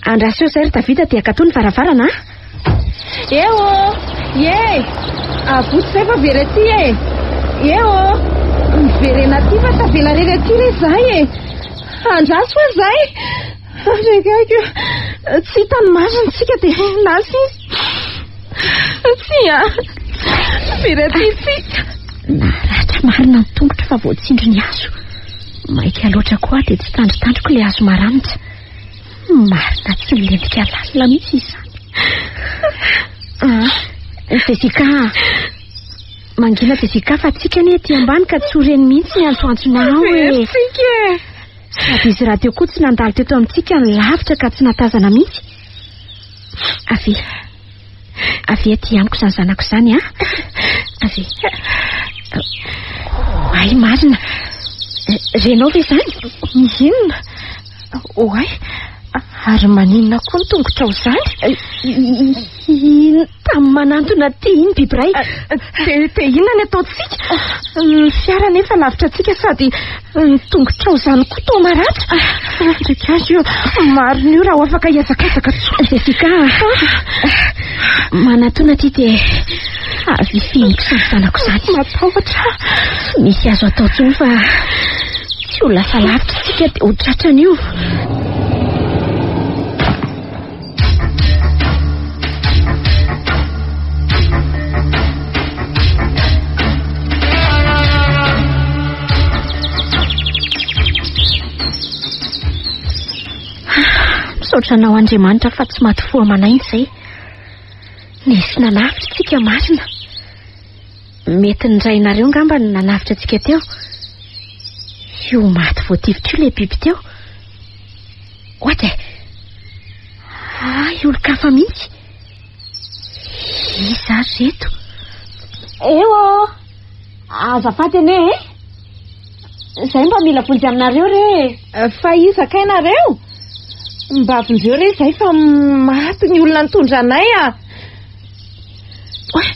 Andraso eo izay ry Davida dia akatoa ny varavarana a. Eo! Ye! Avoty izay fa very aty e! Eo! Miverena aty fa tavela irery aty re izahay e! Andraso hoa izay! Andriakaiko, tsy hita ny marina tsika dia lasa izy. Tsia, very aty tsika. Naratra marina ny tongotra fa voatsindry ny hazo. Maika loatra koa aho dia tsy tandrotandroko ilay hazo maranitra. Marina tsy milentika lalina mihitsy izany. Ah, Jessica, mangina Jessica fa tsika anie aty ambany ka tsy ho reny mihitsy ny antsoantsonao e. Very tsika e. Sady izy rahateo koa tsy nandalo teto amintsika ny lavitra ka tsy nahatazana mihitsy. Avia. Avia aty amiko izany zanako izany a. Avia. Oay marina. Renao ve izany? Inona? Oay. Ary maninona koa ny tongotrao izany? Iny tamin'ny manantona aty iny biby iray. Dia inona ny ataontsika? Ny fiara anefa lavitra antsika sady ny tongotrao izany koa toa maratra. Andriakazo io, marina io raha ho afaka hihazakazaka intsony. Jessica, manatona aty dia avy fihiniko izany zanako izany. Matahotra. Tsy misy azo atao intsony fa tsy ho lasa lavitra isika dia ho tratran'io. Misaotra anao Andriamanitra fa tsy maty fo aman'aina izay. Nisy nanavotra antsika marina. Mety ny rainareo angamba no nanavotra antsika teo. Io maty voatifitra io ilay biby teo. Ohatra e! Hay olon-kafa mihitsy. Iza ary ireto? Eo ô! Azafady anie e! Izay mba mila vonjy aminareo re e! Fa iza kay nareo? Mba vonjeo re izay fa maty ny olona nitondra anay a! Oay,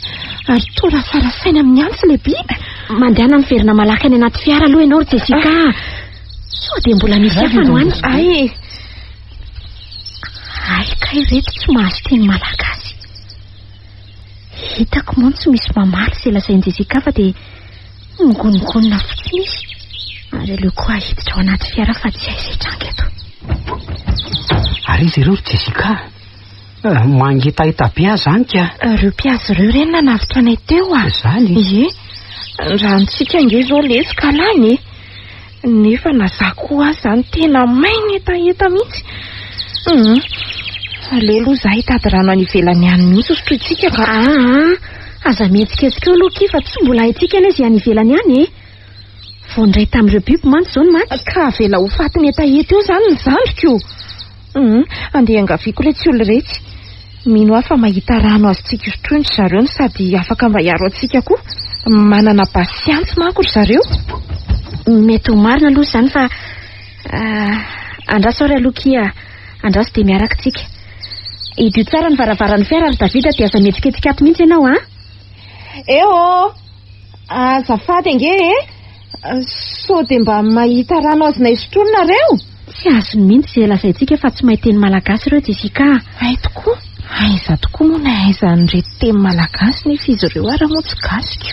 ary toa rasarasaina amin'ny antsy ilay biby. Mandehana miverina malaky any anaty fiara aloha ianao ry Jessica a! Sao dia mbola misy hafa no any? Ay! Hay kay ireto tsy mahazo teny malagasy. Hitako moa tsy misy mamaly izay lazain'i Jessica fa dia migonongonona fotsiny izy. Ary aleoko aho hiditra ao anaty fiara fa tsy hay izay hitranga eto. Ary iza ireo ry Jessica? Eh, mangetaheta be aho izany ka. Ireo mpihaza ireo re no nanavotra anay teo ah. Izany? Ie. Ny ranontsika ange izao lesy ka lany e. Nefa na za koa aza izany tena may ny hetaheta mihitsy. Hum. Aleo aloha za hitady rano any ivelany any mihitsy hosotrointsika ka. Aa, aza mihetsiketsika eo aloha akia fa tsy mbola haintsika anie izay any ivelany any e. Vao niray tamin'ireo biby mantsy izao no maty. Ka avela ho fatin'ny hetaheta eo izany ny zandriko. Hum, andeha iangaviako iretsy olona iretsy. Mino aho fa mahita rano azontsika hosotroina ry zareo no sady afaka mba hiaro antsika koa. Manana basy sy antsy manko ry zareo. Mety ho marina aloha izany fa andraso ary aloha kia, andraso dia miaraka tsika. Hidio tsara ny varavaran'ny fiara ry Davida dia aza mihetsiketsika ato mihitsy ianao an! Eh oh! Azafady ange e! Sao dia mba mahita rano azonay sotroina nareo? Tsy azony mihitsy izay lazaintsika fa tsy mahay teny malagasy ireo Jessica a! Hay tokoa! Aiza tokoa moa no ahaizan'ireto teny malagasy nefa izy ireo ara moa tsy gasy ko!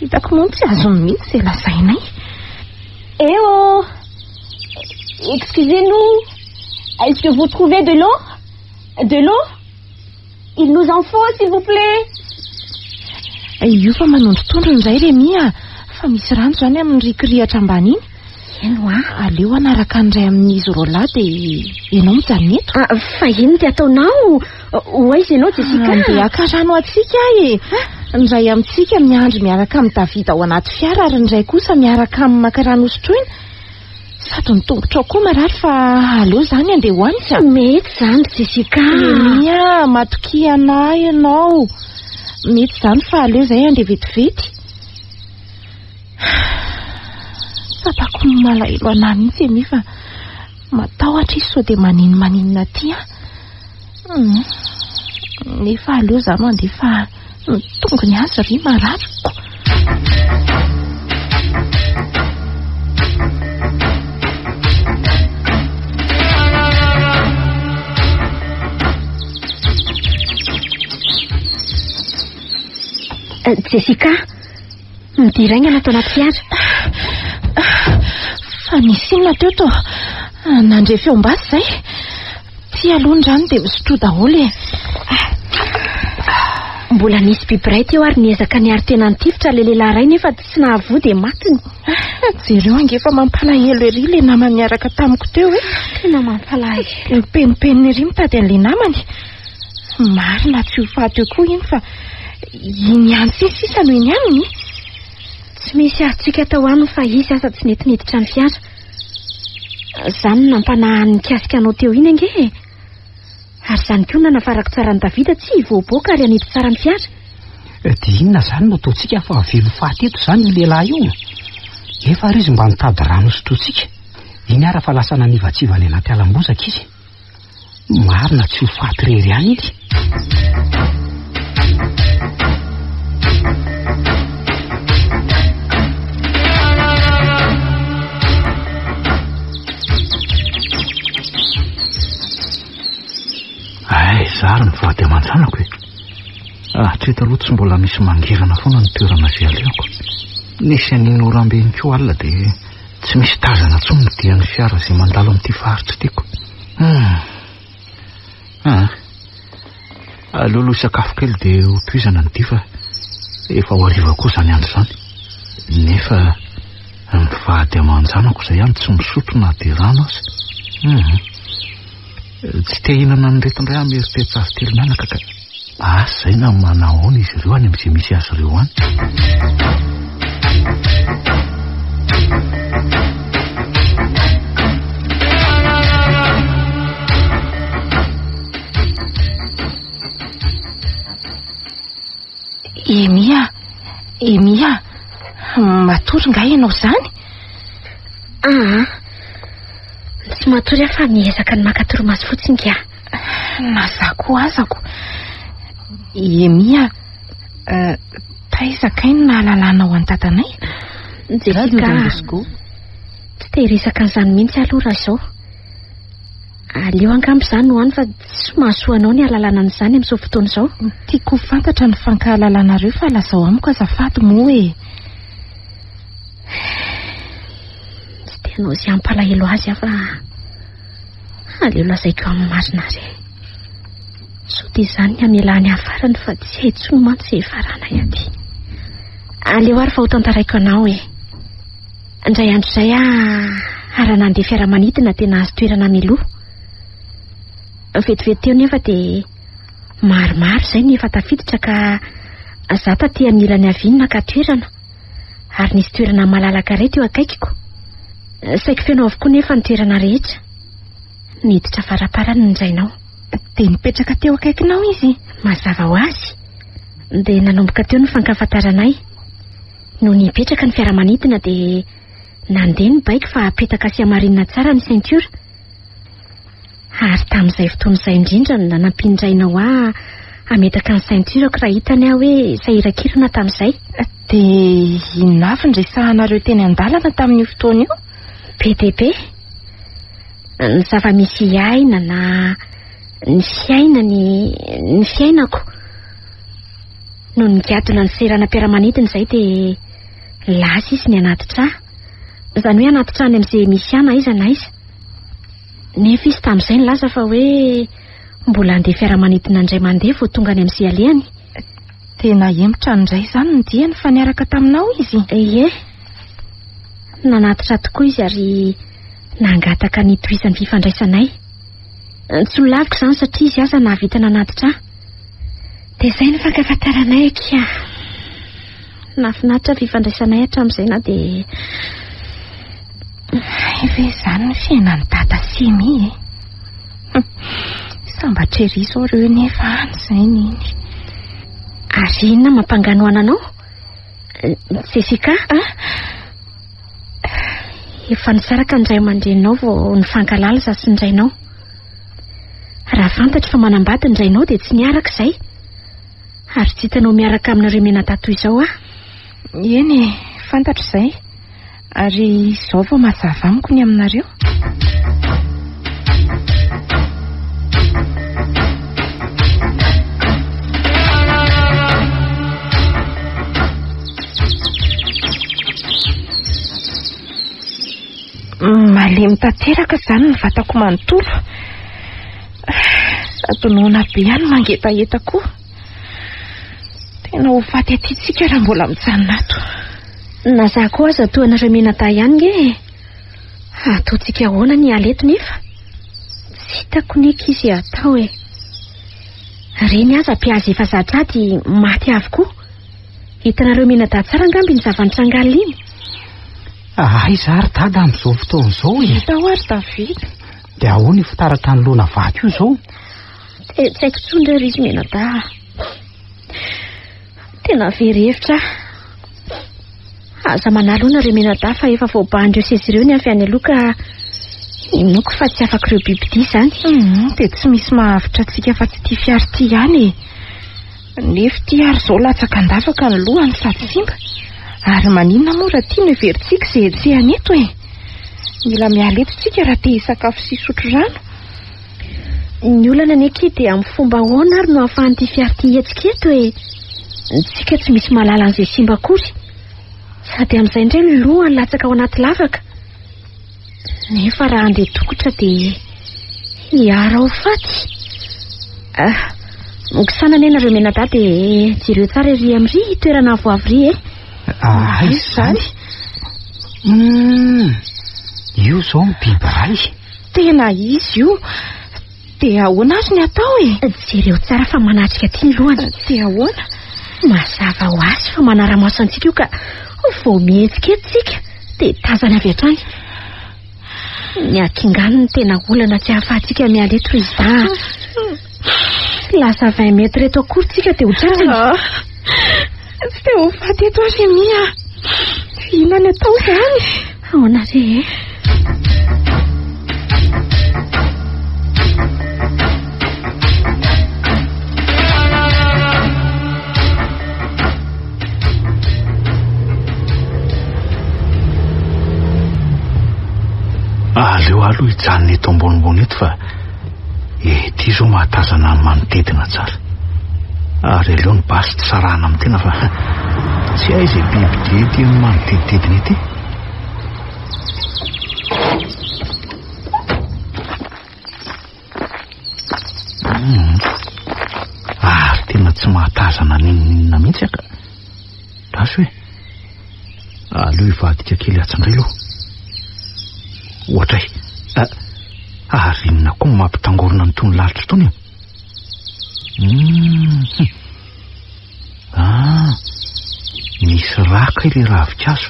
Hitako moa tsy azony mihitsy izay lazainay. Eh oh! Excusez-nous! Est-ce que vous trouvez de l'eau? De l'eau? Il nous en faut, s'il vous plaît. Io fa manondrotondro indray Rémi a! Fa misy rano izany amin'ny rikirihatra ambany iny. Eny hoa. Aleo hanaraka ny iray amin'izy roalahy dia ianao mijanona eto. Ah, fa inona ty ataonao? Ho aiza ianao Jessica? Andeha haka rano antsika aho e. Ny iray amintsika miandry miaraka amin'i David ao anaty fiara ary ny iray kosa miaraka amin'ny maka rano hosotroina. Sady ny tongotrao koa marary fa aleo izany andeha ho any ka. Mety izany ry Jessica. Rémi a, matokia anah ianao. Mety izany fa aleo izay andeha vetivety. Tsapako ny malahelo anah mihitsy Emi fa matahotra izy sao dia maninomaninona aty an. Hmm. Nefa aleo izaho mandeha fa ny tongony azy ry marary ko. Eh, Jessica, midira haingana ato anaty fiara. Fa nisy inona teo to? Nandre feom-basy izay. Ty aloha ny rano dia misotroa daholo e. Mbola nisy biby iray teo ary niezaka niaro tena nitifitra ilay lehilahy iray nefa tsy nahavoa dia matiny. Jereo ange fa mampalahelo ery ilay namany niaraka tamiko teo e. Tena mampalahelo. Mipenipenina ery mitady an'ilay namany. Marina tsy ho faty eo koa iny fa iny ihany sy sisa no eny aminy. Tsy misy azontsika atao aminy fa izy aza tsy nety niditra ny fiara. Izany no nampanahy ny nikasika anao teo iny ange e! Ary izany koa no nanafarako tsara an'i Davida tsy hivoaboaka ary hanidy tsara ny fiara. Dia inona izany no ataontsika fa velo faty eto izany io lehilahy io? Efa ary izy mba nitady rano hosotrointsika. Iny ara fa lasa nanivatsiva any anaty alam-bozaka izy. Marina tsy ho faty irery ihany iny. Ay, zary ny vady aman-janako e. Hatreto aloha tsy mbola misy mangirana foana ny toerana izay alehako. Nisy an'iny orambe iny koa alina dia Tsy misy tazana intsony ny dian'ny fiara izay mandalo amin'ity faritra ity ko. Hum. Ah. Aleo aloha hisakafo kely dia ho tohizana ny dia fa efa ho hariva koa izany andro izany. Nefa ny vady aman-janako izay ihany tsy misotro na dia rano aza. Hum. Tsy te hihinana an'ireto indray aho mieritreritra azy telo mianaka ka. Asa izay na manahoana izy ireo any amin'izay misy azy ireo any. Emy a! Emy a! Matory nga ianao izany? Aa! Tsy matory aho fa miezaka ny maka torimaso fotsiny ka. Na za koa azako. Emy a! Taiza kay no nahalalanao an'i dadanay? Jessica a! Tsy te hiresaka an'izany mihitsy aloha raha izao. Aleo angamba izany ho any fa tsy mahasoa anao ny hahalalana an'izany amin'izao fotoana izao. Tiako ho fantatra ny fankahalalanareo fa lazao amiko azafady moa e! Tsy te hanao izay hampalahelo azy aho fa aleo lazaiko amin'ny marina ary e. Sao dia izany ny hamelany ahy farany fa tsy hay intsony mantsy izay hifaranay aty. Aleo ary fa ho tantaraiko anao e. Indray andro izay aho ary nandeha fiaramanidina dia nahazo toerana mialoha. Vetivety teo nefa dia maromaro izay ny efa tafiditra ka za taty amin'ny ilany havia no naka toerana ary nisy toerana malalaka iray teo akaikiko. Saiky feno avokoa nefa ny toerana rehetra. Niditra faraparany ny rainao. Dia nipetraka teo akaikinao izy? Mazava ho azy. Dia nanomboka teo ny fankafantaranay. Nony hipetraka ny fiaramanidina dia nandeha ny baiko fa apetaka sy hamarinina tsara ny ceinture. Ary tamin'izay fotoana izay indrindra no nanampian-drainao ahy hametaka ny ceinture-ko raha hitany aho hoe sahirankirana tamin'izay. Dia inona avy ny resahanareo teny an-dalana tamin'io fotoana io? Be dia be. Ny zava-misy iainana, ny fiainany, ny fiainako. Nony nigadona ny seranam-piaramanidina izay dia lasa izy ny hanatitra ahy. Izany hoe hanatitra any amin'izay misy ahy na aiza na aiza. Nefa izy tamin'izay nilaza fa hoe mbola handeha fiaramanidina indray mandeha vao tonga any amin'izay alehany. Tena hemotra indray izany ny diany fa niaraka taminao izy? Ie. Nanatitra tokoa izy ary nangataka ny hitohizan'ny fifandraisanay. Tsy nolaviko izany satria izy aza nahavita nanatitra ahy. Dia izay no fankafantaranay akia. Nahafinaritra ny fifandraisanay hatramin'izay na dia... Hay ve izany ny fiainan'i Dada sy Emy e? Sambatra ery izao ireo nefa any izay neny. Ary inona mampanganohana anao? Jessica? Efa nisaraka ny ray aman-dreninao vao nifankahalala izaho sy ny rainao. Raha fantatro fa manambady ny rainao dia tsy niaraka izay. Ary tsy hitanao miaraka aminareo mianadahy toy izao aho. Eny e, fantatro izay. Ary izao vao mazava amiko ny aminareo. Malemy tanteraka izany ny vatako manontolo. Sady noana be ihany mangetaheta koa. Tena ho faty aty tsika raha mbola mijanona ato. Na za koa aza toa anareo mianadahy ihany nge e. Ataontsika ahoana ny hiala eto nefa? Tsy hitako ny ankizy atao e. Reny aza mpihaza efa zatra ady maty avokoa. Hitanareo mianadahy tsara angamba iny zava-nitranga alina iny. Aiza ary dada amin'izao fotoana izao e? Hita ho ary David. Dia ahoana io fitaratra anoloana vato io izao? Dia tsy haiko intsony re ry izy mianadahy. Tena very hevitra aho. Aza manala hono ry mianadahy fa efa voabahan'ireo seza ireo ny avy any aloha ka inoako fa tsy afak'ireo bibidia izany. Dia tsy misy mahavotra antsika afa-tsy ity fiara ity ihany e. Nefa ity ary izao latsaka an-davaka ny lohany sady simba. Ary maninona moa raha ity no heverintsika izay hetsehana eto e? Mila miala eto tsika raha te hisakafo sy hisotro rano. Ny olana anie akia dia amin'ny fomba ahoana ary no ahafahan'ity fiara ity hihetsika eto e? Tsika tsy misy mahalala an'izay simba akory. Sady amin'izay indray ny lohany latsaka ao anaty lavaka. Nefa raha handeha tongotra dia hiara ho faty. Ah, mikisana anie nareo mianadahy dia jereo tsara ery amin'ry toerana avoavo ry e. Ah, aiza izany? Hum, io izao ny biby iray. Tena izy io. Dia ahoana ary ny atao e? Jereo tsara fa manatrika aty ny lohany. Dia ahoana? Mazava ho azy fa manara-maso antsika io ka vao mihetsika eto tsika dia tazany avy hatrany. Ny hakingany no tena olana tsy ahafahantsika miala eto ry Iza. Lasa 20 mètres eto akory tsika dia ho tratrany. Tsy te ho faty eto aho Rémi a. Inona ny atao izany? Ahoana re e? Aleo aloha hijanona eto ambonimbony eto fa ety izao mahatazana ny manodidina tsara. Ary aleo ny basy tsy sarahana amin'ny tena fa tsy hay izay biby dia ety amin'ny manodidididina ety. Ary tena tsy mahatazana n'inon'inona mihitsy aho ka. Lasa hoe. Aleo hivadika kely atsy indray aloha. Ohatray. Ary inona koa no mampitangorona an'itony lalitra itony e? Hmm. Ah, misy raka ilay ravinkazo.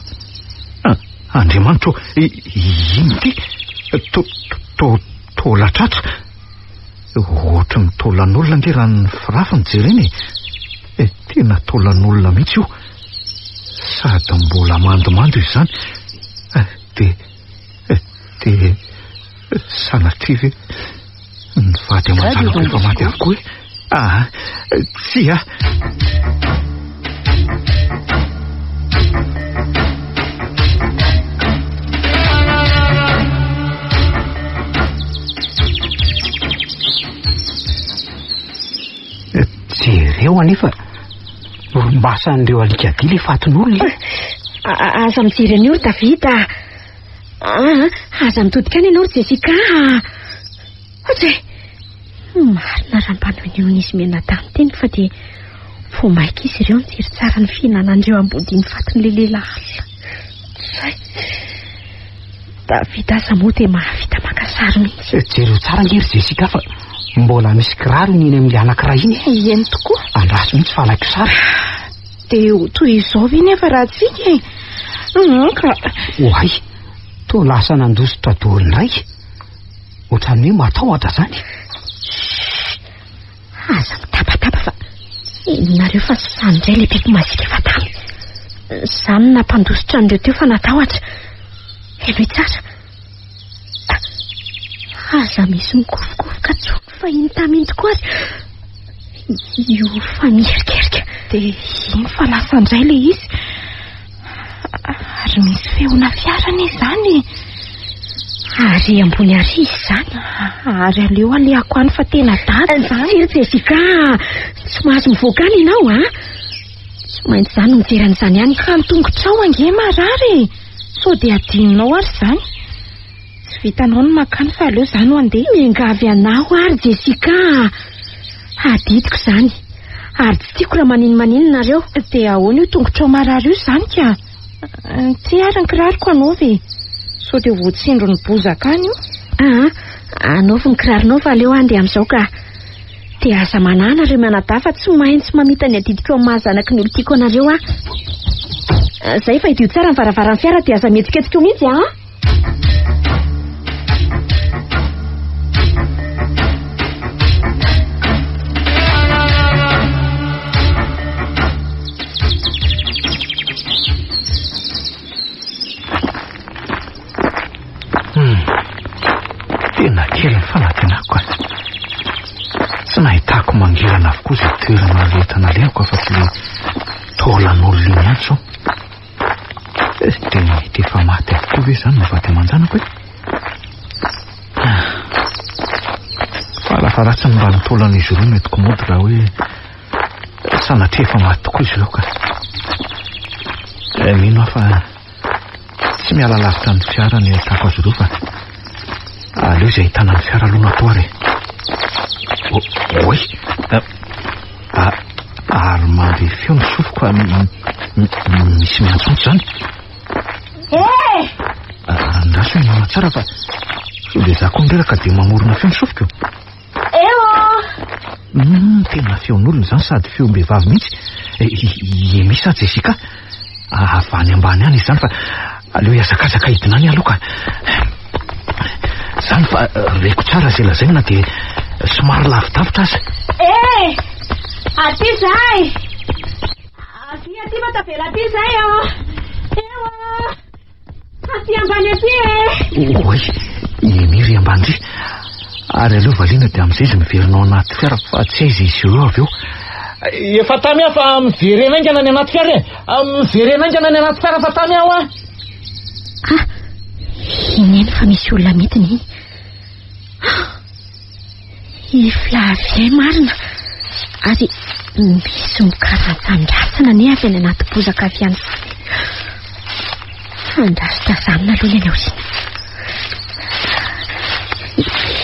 Ah, Andriamanitro, ino ity? To, to, taolan-tratra. Ohatry ny taolan'olona ange raha ny firafiny jerena e. Eh, tena taolan'olona mihitsy io. Sady mbola mandomando izy izany. Eh, dia, eh, dia, sanatria ve ny vady aman-janako efa maty avokoa e? Ah, tsia. Jereo anefa rombasan'ireo alikadia ilay fatin'olona e. Aza mijery an'io ry David a. Ah, aza mitodika any ianao ry Jessica a. Ohatry e! Marina raha mba nohenoin'izy mianadahy ny teniko fa dia vao maika izy ireo nijery tsara ny fihinanan'ireo ambodia ny fatin'ilay lehilahy alina. Zay. David aza moa dia mahavita maka sary mihitsy. Eh, jereo tsara ange ry Jessica fa mbola misy kiraro ny eny amin'ilay anankiray iny e. Eny tokoa. Andraso mihitsy fa alaiko sary. Dia ho toy izao ve nefa raha tsika e? Ka. Oay, toa lasa nandositra daholo indray. Ohatran'ny hoe matahotra izany. Chut! Aza mitabataba fa henonareo fa izany indray ilay biby masiaka efa tany. Izany no nampandositra an'ireo teo fa natahotra. Henoy tsara. Aza misy mikofokofoka intsony fa iny tamy iny tokoa ary io fa miherikerika. Dia iny fa lasa indray ilay izy. Ary misy feona fiara anie izany e. Ary ambony ary izy izany. Ary aleo alehako any fa tena dada izany. Tsia ry Jessica a! Tsy mahazo mivoaka any ianao a! Tsy maintsy izaho no mijery an'izany any. Ka ny tongotrao ange marary e! Sao dia adinonao ary izany. Tsy vitanao ny mankany fa aleo izaho no handeha. Miangavy anao ary Jessica a! Adidiko izany. Ary tsy tiako raha maninomaninona nareo. Dia ahoana io tongotrao marary io izany ka? Ity ary ny kiraroko anaovy e. Sao dia voatsindron'ny bozaka any io. Aa, anaovy ny kiraronao fa aleo handeha amin'izao ka. Dia aza manahy nareo mianadahy fa tsy maintsy mamita ny adidiko amin'ny maha zanaky ny olon-tiako anareo aho. Izay fa hidio tsara ny varavaran'ny fiara dia aza mihetsiketsika eo mihitsy a! Tena kely ny fanantenako ka. Tsy nahitako mangirana avokoa izay toerana rehetra nalehako afa-tsy ilay taolan'olona iny ihany izao. Eh, dia mety efa maty avokoa ve izany ny vady aman-janako e? Ah. Farafaharatsiny mba ny taolan'izy ireo no entiko mody raha hoe sanatria efa maty tokoa izy ireo ka. Eh, mino aho fa tsy miala lavitra ny fiara ny ahitako azy ireo fa aleo izay ahitana ny fiara aloha no atao ary e. Oay! Eh, Ary mandre feo ny sofiko fa misy miantsoantso izany. Eh! Andraso hoe manao tsara fa sao dia za koa nireraka dia mamorona feo ny sofiko. Eo! Tena feon'olona izany sady feom-behivavy mihitsy. I Amy sa Jessica? Avy any ambany any izy izany fa aleo hihazakazaka hidina any aloha ka. Izany fa reko tsara izay lazainy na dia somary lavidavitra aza. Eh! Aty izahay! Avia aty fa tavela aty izay ah. Eo ah. Aty ambany aty e. Oay, i ry ambany ry. Ary aleo valiana dia amin'izay izy miverina ao anaty fiara fa tsy aiza izy ireo avy eo. Efa tamy aho fa miverena haingana any anaty fiara e. Miverena haingana any anaty fiara fa tamy aho ah. Ah, ineny fa misy olona midina iny. I Flavien marina. Ary misy mikaranjandrasana anie avy any anaty bozaka avy any izany. Andraso tazanina aloha ny any aoriana.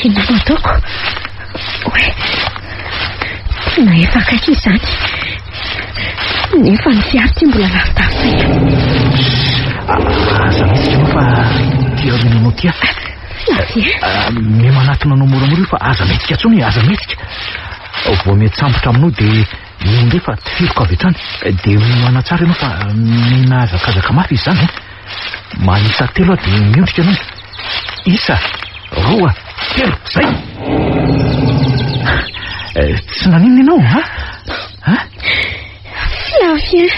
Inona no ataoko? Oe, tena efa akaiky izy izany. Nefa ny fiara ity mbola lavidavitra ihany. Aza mihetsika ianao fa ity aoriananao ity aho. Miha manatona anao moramora io fa aza mihetsika intsony e, aza mihetsika. Vao miantsambotra aminao dia io indray fa tifiriko avy hatrany. Dia miomàna tsara ianao fa mila hazakazaka mafy izy izany e. Manisa telo aho dia miondrika ianao. Isa, roa, telo, zay! Tsy naninona ianao, ha? Ha? Flavien.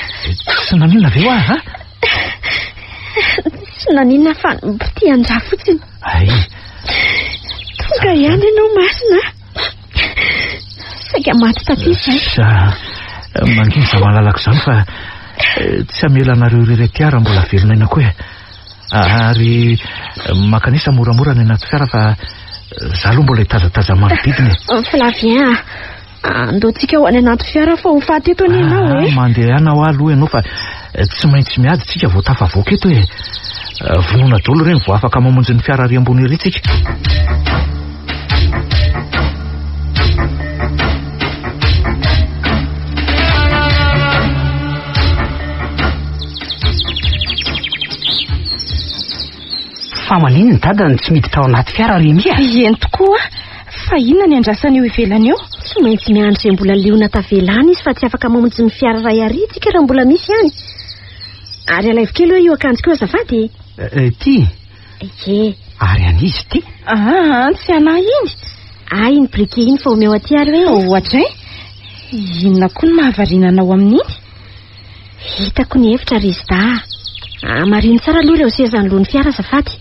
Tsy naninona ve hoa, ha? Tsy naninona fa nipitihan-drà fotsiny. Ay. Tonga ihany ianao masina. Saika maty taty izay. Sa mangina za malalako izany fa tsy hamela anareo irery aty aho raha mbola velona aina koa e. Ary mankanesa moramora any anaty fiara fa za aloha mbola hitazataza manodidina e. Flavien ah. Andeontsika ho any anaty fiara fa ho faty eto anie ianao e. Ah, mandehana ho aloha ianao fa tsy maintsy miady tsika vao tafavoaka eto e. Vonona daholo ireny vao afaka mamonjy ny fiara ary ambony ery tsika. Fa maninona dada no tsy miditra ao anaty fiara Rémi a? Eny tokoa fa inona ny andrasany eo ivelany eo? Tsy maintsy miandry izay mbola liona tavela any izy fa tsy afaka mamonjy ny fiara iray ary tsika raha mbola misy ihany. Ary alaivo kely hoe io akanjoko io azafady e. Ty? Ie. Ary an'iza ity? Ah, tsy anahy iny. Ahy iny briquet iny fa omeo aty ary hoe. Ohatra e. Inona koa no mahavariana anao amin'iny? Hitako ny hevitra ry Zda. Hamarino tsara aloha ireo seza anoloan'ny fiara azafady.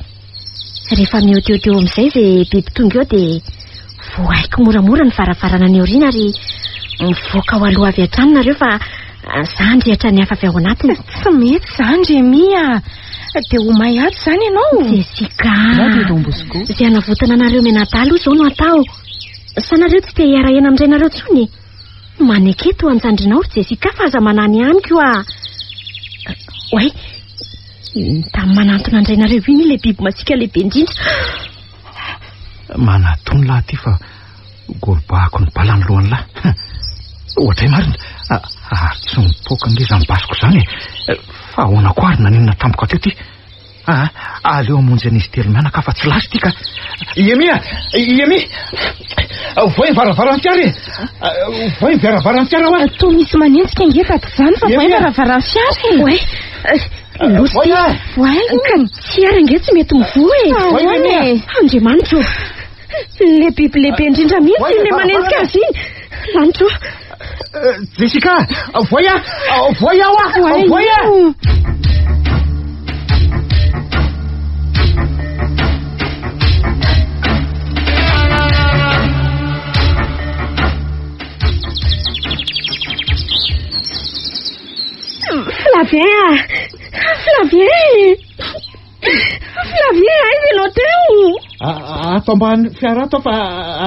Rehefa mihoteoteo amin'izay izay biby tonga eo dia vohaiko moramora ny varavarana any aoriana ary mivoaka ao aloha avy hatrany nareo fa za handrehitra ny hafa avy ao anatiny. Tsy mety izany Rémi a. Dia ho may ato izany ianao. Jessica. Izay hanavotana anareo mianadahy aloha izao no atao. Sa nareo tsy te hiara-hiaina amin-drainareo intsony e? Maneke toa an-jandrinao ry Jessica fa aza manany amiko ah. Oay, tamy manantona an-drainareo iny ilay biby masiaka lehibe indrindra. Manatony lahy ity fa gorobahako ny bala ny lohan'ny lahy. Ohatray marina, ary tsy mipoaka ange izany basiko izany e. Fa ahoana koa ary naninona tampoka teo ity? Aa, aleo hamonjy an'izy telo mianaka fa tsy lasa ity ka. Iemi a! Iemi! Voay ny varavaran'ny fiara e! Voay ny varavaran'ny fiara hoa! Toa misy manenjika ange tato izany fa voay ny varavaran'ny fiara e! Oay! Loza ity! Voay! Ka ny fiara ange tsy mety mivoha e! Voay Remy a! Andriamanitro! Ilay biby lehibe indrindra mihitsy ilay manenjika azy iny! Lanitro! Jessica! Voay a! Voay aho a! Voay a! Flavien a! Flavien! Flavien, aiza ianao teo? Ato ambany fiara ato fa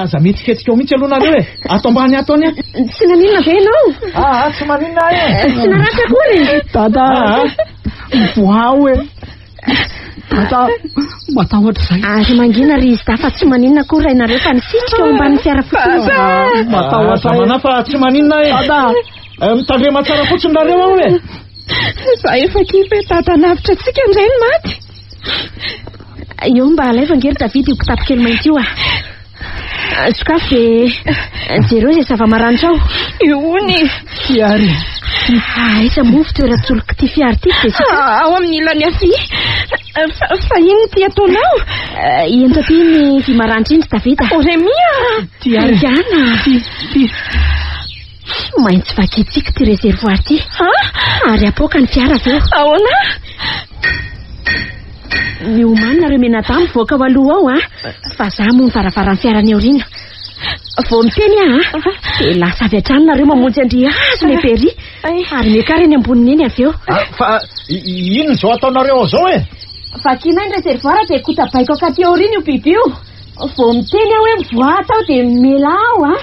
aza mihetsiketsika ao mihitsy aloha nareo e. Ato ambany ato any. Tsy naninona ve ianao? Ah, tsy maninona ahy e. Tsy naratra akory. Dada, voao e. Dada, matahotra izay. Ary mangina ry izy fa tsy maninona akory rainareo fa nisitrika ao ambanin'ny fiara fotsiny. Matahotra manahy fa tsy maninona ahy e. Dada, mitandrema tsara fotsiny nareo aho e. Za efa kivy hoe dada hanavotra antsika indray ny maty. Eo mba alaivo ange ry David io kitapo kely mainty io ah. Sokafy dia jereo izay zava-maranitra ao. Io hono e. Fiary. Aiza moa fitoeran-tsolika ity fiara ity Jessica? Ao amin'ny ilany havia. Fa inona ity ataonao? Ento aty ny vy maranitra iny ry David. Oh Rémi ah. Ty ary. Diana. Ty, ty. Tsy maintsy vakintsika ity réservoir ity. Ary apoaka ny fiara avy eo. Ahoana? Miomàna nareo mianadahy mivoaka ao aloha ao a. Fa za moa ny varavaran'ny fiara any aoriana. Vao miteny aho a, dia lasa avy hatrany nareo mamonjy an-dry hazo lehibe ery. Ary miakara eny amboniny eny avy eo. Fa inona izao ataonareo ao izao e? Vakiana ny réservoir dia kotabaiko akaty aoriana io biby io. Vao miteny aho hoe mivoaha tao dia mialà aho a.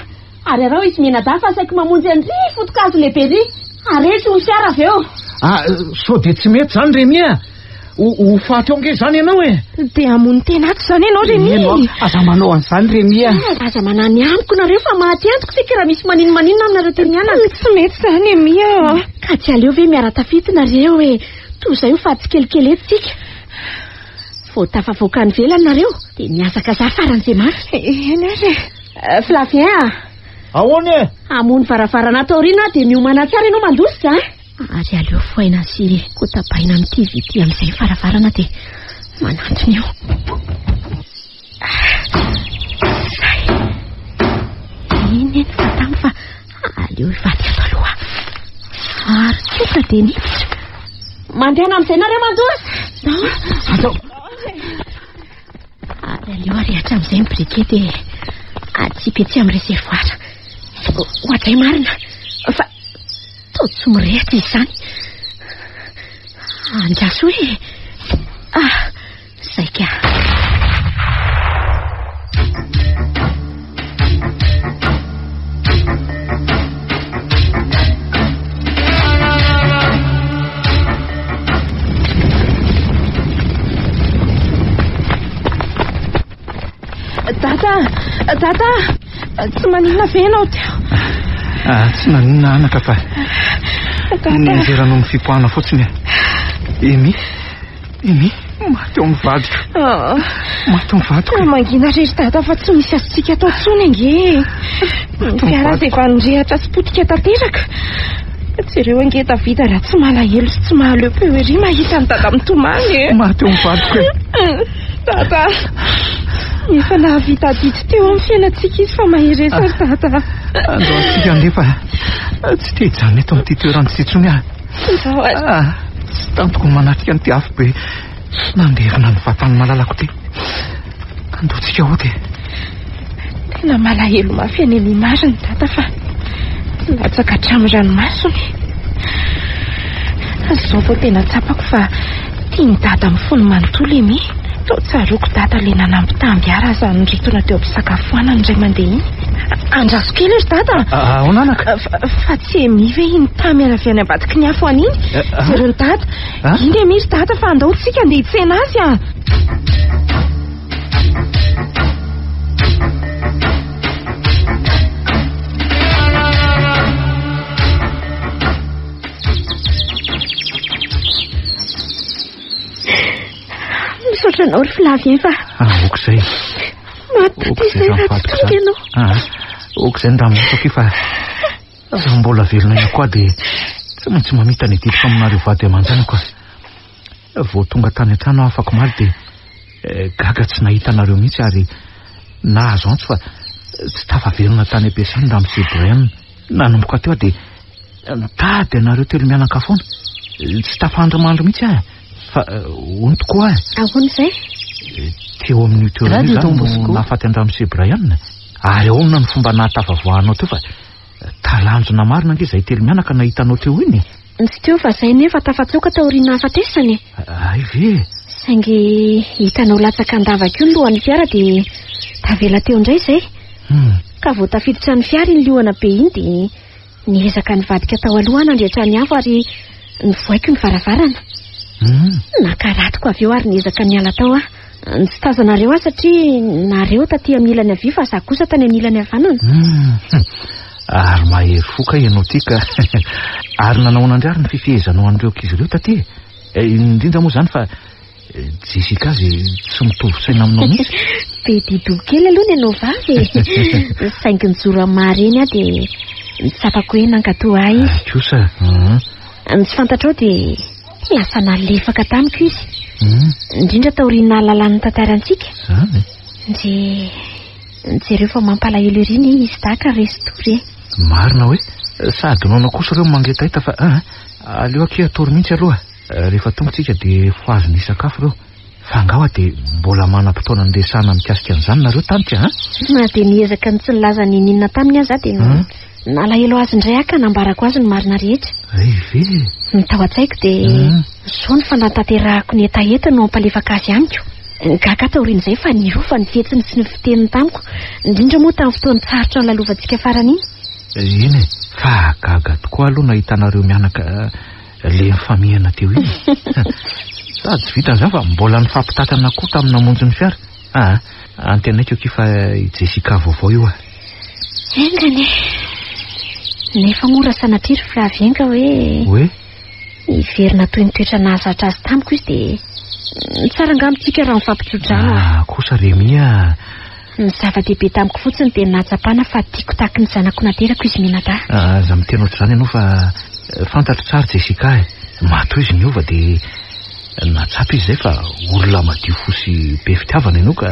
Ary araho izy mianadahy fa saiky mamonjy an-dry foto-kazo lehibe ery. Areto ny fiara avy eo. Ah, sao dia tsy mety izany Rémi a! Ho, ho faty eo ange izany ianao e! Dia hamono tena ato izany ianao Rémi? Eny aho, aza manao an'izany Rémi a! Aza manany amiko nareo fa maty antoko tsika raha misy maninomaninona aminareo telo mianaka. Tsy mety izany Rémi a! Ka tsy aleo ve miara-tafita nareo e! Toy izay ho faty tsikelikely eto tsika. Vao tafavoaka any ivelany nareo dia mihazakazaha faran'izay mafy. Eny ary e. Flavien a! Ahoana e? Hamono varavarana ato aoriana aho dia miomàna tsara ianao mandositra a! Ary aleo fohaina sy kotabaina amin'ity vy ity amin'izay ny varavarana dia manantona eo. Zay. Iny eny fa tamy fa aleo hivady ato aloha. Ary tonga dia niditra. Mandehana amin'izay nareo mandositra. Andao. Ary aleo arehitra amin'izay ny briquet dia atsipy etsy amin'ny réservoir. Ohatray marina fa toa tsy mirehitra izy izany. Andraso e. Ah, saika. Dada, dada, tsy maninona ve ianao teo? Ah, tsy naninona anaka fa nianjera noho ny fipoahana fotsiny aho. Emy, Emy, maty eo amin'ny vadiko. Ah. Maty ny vadiko. Mangina re ry dada fa tsy misy azontsika atao intsony ange. Ny fiara dia efa nirehatra sy potika tanteraka. Jereo ange Davida raha tsy malahelo sy tsy mahaleo peo ery mahita an'i dada mitomany e. Maty eo amin'ny vadiko e. Dada, efa nahavita adidy teo amin'ny fiainantsika izy fa mahereza ry dada. Andao antsika anefa tsy te hijanona eto amin'ity toerana ity intsony aho. Izao ary. Ah, tsy tantiko ny manatrika an'ity afo be nandevona ny vatan'ny malalako ity. Andao tsika hody e. Tena malahelo mafy an'i Emy marina dada fa latsaka hatramin'ny ranomasony. Izao vao tena tsapako fa tian'i dada amin'ny fony manontolo Emy. Toa tsaroako dada ilay nanambitamby ahy raha izaho niritona teo am-pisakafoanana indray mandeha iny. Andraso kely ry dada. Ahoana anaka? Fa tsy Emy ve iny tamy avy any ambadiky ny afo any iny? Jereo ny dada. Iny Emy ry dada fa andao tsika andeha hitsena azy ah. Misaotra anao ry Flavien fa. Ah, ok izay. Maty taty izay raha tsy tonga ianao. Ah, ok izay ny ranomaso akia fa raha mbola velona ihany koa dia tsy maintsy mamita ny adidiko aminareo vady aman-janako aho. Vao tonga tany an-trano aho afakomaly dia eh, gaga tsy nahita anareo mihitsy ary nahazo antso fa tsy tafaverina tany am-piasana Ramose Brian. Nanomboka teo aho dia Mitady anareo telo mianaka foana. Tsy tafandrimandry mihitsy aho. Fa hono tokoa aho. Ahoana izay? Teo amin'io toerana io izany no nahafaty an-dRamose Brian. Ary ahoana ny fomba nahatafavoahanao teo fa talanjona marina ange izahay telo mianaka nahita anao teo iny e. Tsy teo fa izay nefa tafatsoaka taorian'ny nahafatesany e. Hay ve e? Saingy hitanao latsaka an-davaka io ny lohan'ny fiara dia tavela teo indray izay. Ka vao tafiditra ny fiara iny liona be iny dia Niezaka nivadika tao aloha aho nandrehitra ny afo ary nivohaiko ny varavarana. Nakaratiko avy eo ary niezaka niala tao aho. Tsy tazanareo aho satria nareo taty amin'ny ilany havia fa izaho kosa tany amin'ny ilany havanana. Ary mahery fo kay ianao ity ka. Ary nanao ahoana indray ary ny fifehezanao an'ireo ankizy ireo taty e? Indrindra moa izany fa Jessica izay tsy mitovy saina aminao mihitsy. Be didou kely aloha ny anao vavy e. Saingy nijoro amin'ny maha-reny aho dia nitsapako hoe nankatò ahy izy. Kosa. Ny tsy fantatrao dia lasa nalefaka tamiko izy. Indrindra taorian'ny nahalalany ny tantarantsika. Izany? Dia jereo fa mampalahelo ery ny izy dahy ka resy tory e. Marina hoe? Sady noana kosa ireo mangetaheta fa ah, aleo akia hatory mihitsy aloha. Rehefa tonga tsika dia fohazina hisakafo ireo. Fa angaha dia mbola manam-potoana niresahana mikasika an'izany nareo tanika an? Na dia niezaka ny tsy nilaza n'inon'inona taminy aza aho dia nalahelo azy indray aho ka nambarako azy ny marina rehetra. Hay ve? Ny tao an-tsaiko dia izao ny fanatanterahako ny hetaheta no hampalefaka azy amiko. Gaga aho taorian'izay fa niova ny fihetsiny sy ny fiteniny tamiko, indrindra moa tamin'ny fotoan-tsarotra nolalovantsika farany iny. Eny e, fa gaga tokoa aloha nahita anareo mianaka le nifamihana teo iny. Sady tsy vitan'izany fa mbola nifampitantana koa tamin'ny namonjy ny fiara. Ah, antenaiko akia fa i Jessica vaovao io ah. Enga anie. Nefa moa raha sanatria ry Flavien ka hoe... Hoe? Hiverina toy ny toetra nahazatra azy tamiko izy dia tsara angamba tsika raha mifampitso-drano ah. Ah, kosa Rémi ah. Ny zava-dehibe tamiko fotsiny dia ny nahatsapana fa tiako tahaky ny zanako naterako izy mianadahy. Ah, aza miteny ohatr'izany ianao fa fantatro tsara Jessica e. Matoa izy niova dia nahatsapa izy izay fa olona madio fo sy be fitiavana ianao ka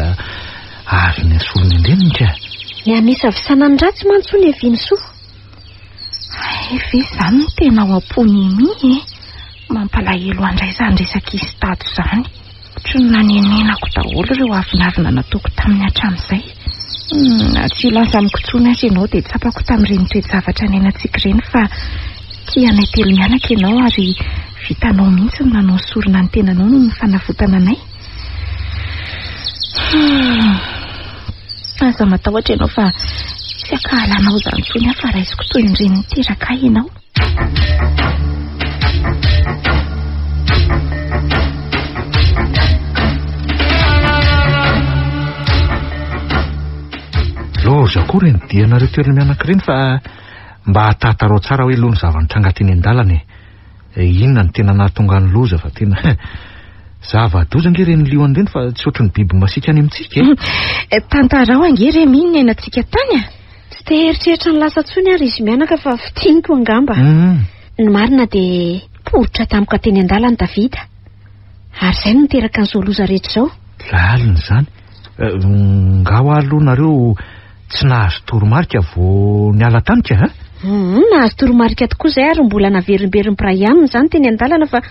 azony asorina indreny ka. Ny hamisavisana ny ratsy mantsy hono heviany soa. Hay ve izany no tena ao am-pon'i Amy e? Mampalahelo ahy indray izany resaka izy tato izany. Ohatry ny nanenenako daholo ireo avonavona nataoko taminy hatramin'izay. Tsy hilaza amiko intsony aza ianao dia tsapako tamin'ireny toe-javatra niainantsika ireny fa tia anay telo mianaka ianao ary vitanao mihitsy ny nanao sorona ny tenanao noho ny fanavotana anay. Aza matahotra ianao fa tsy hankahala anao izany intsony aho fa raisiko toy ny reny niteraka ahy ianao. Loza koa ireny dianareo telo mianaka ireny fa mba tantarao tsara hoe aloha ny zava-nitranga teny an-dalana e. Inona no tena nahatonga ny loza fa tena zava-doza ange ireny liona ireny fa tsy ohatry ny biby masiaka any amintsika e. Tantarao ange Rémi ny niainantsika tany a. Tsy te hieritreritra ny lasa intsony ary izy mianaka fa fintiniko angamba. Ny marina dia poritra tampoka teny an-dalana Davida. Ary izay no niteraka an'izao loza rehetra izao. Lalina izany. Nga hoa aloha nareo tsy nahazo toromarika vao niala tany ka a? Nahazo toromarika tokoa izay ary mbola naverimberin'i Brian izany teny an-dalana fa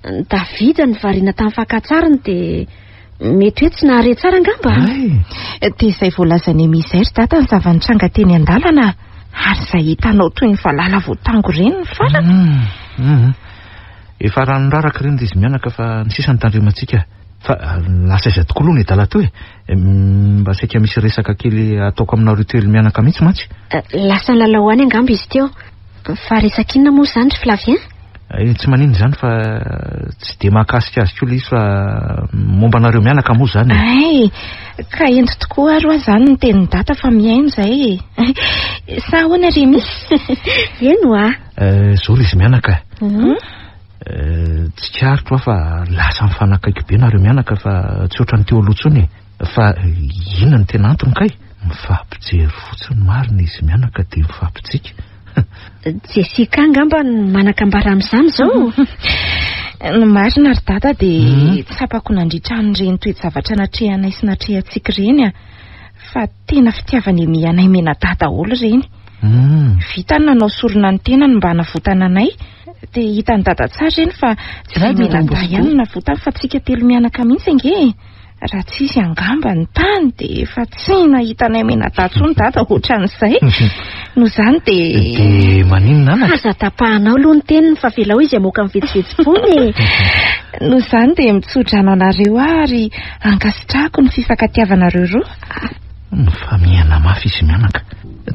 Davida nivarina tamin'ny fakan-tsariny dia mety hoe tsy nahare tsara angamba. Dia izay voalazan'i Amy izay ry dada ny zava-nitranga teny an-dalana ary izay hitanao toy ny valala voatango ireny ny farany. Efa rano raraka ireny ry izy mianaka fa ny sisa no tandremantsika. Fa lasa aiza tokoa aloha ny adala teo e? Mba saika misy resaka kely ataoko aminareo telo mianaka mihitsy mantsy. Lasa nilalao any angamba izy teo. Fa resaka inona moa izany ry Flavien? Tsy maninona izany fa tsy dia mahakasika azy koa ilay izy fa momba anareo mianaka moa izany e. Hay, ka ento tokoa ary hoa izany ny tenin'i Dada fa mihaino izay e. Sa ahoana Rémi? Eny hoa. Izao ry izy mianaka. Tsikaritro aho fa lasa mifanakaiky be nareo mianaka fa tsy ohatran'ny teo aloha intsony e. Fa inona no tena antony kay? Mifampijery fotsiny marina izy mianaka dia mifampitsiky. Jessica angamba no manan-kambara amin'izany izao. Ny marina ry dada dia tsapako nandritra an'ireny toe-javatra natrehanay sy natrehantsika ireny a, fa tena fitiavan'i Amy anay mianadahy daholo ireny. Vita ny nanao sorona ny tenany mba hanavotana anay, dia hitan'i dada tsara ireny fa tsy izy mianadahy ihany no navotany fa tsika telo mianaka mihitsy ange e. Raha tsy izy angamba ny tany dia efa tsy nahita anay mianadahy intsony dada ohatran'izay. Noho izany dia... Dia maninona anaka? Aza tapahanao aloha ny teniny fa avelao izy hamoaka ny vetsovetsom-pony e. Noho izany dia mitso-drano anareo aho ary ankasitrahako ny fifankatiavanareo roa. Nifamihana mafy izy mianaka.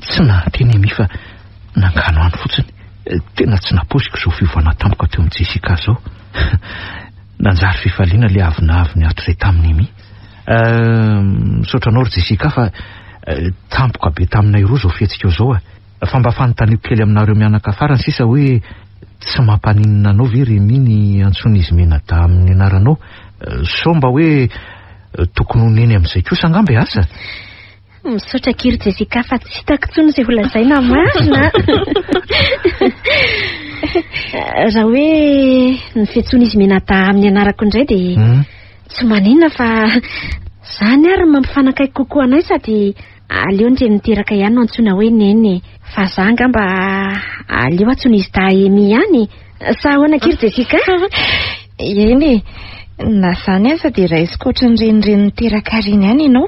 Tsy nahateny Amy fa nanganohano fotsiny. Tena tsy nampoiziko izao fiovana tampoka teo amin'i Jessica izao. Nanjary fifaliana ilay avonavony hatrizay tamin'i Amy. Misaotra anao ry Jessica fa tampoka be taminay roa izao fihetsika izao a. Fa mba fanontaniako kely aminareo mianaka farany sisa hoe tsy mampaninona anao ve Rémi ny antsoin'izy mianadahy amin'ny anaranao? Sao mba hoe tokony ho neny amin'izay kosa angamba e asa? Misaotra akia ry Jessica fa tsy hitako intsony izay ho lazaina marina. Raha hoe ny fiantsoan'izy mianadahy amin'ny anarako indray dia tsy maninona fa izany ary no mampifanakaiky kokoa anay sady. Aleo ny reny niteraka ihany no antsoina hoe neny e. Fa za angamba aleo antsoin'izy dahy Amy ihany e. Sa ahoana akia ry Jessica? Eny e. Na izany aza dia raisiko ohatry ny renireny niteraka ireny ihany ianao.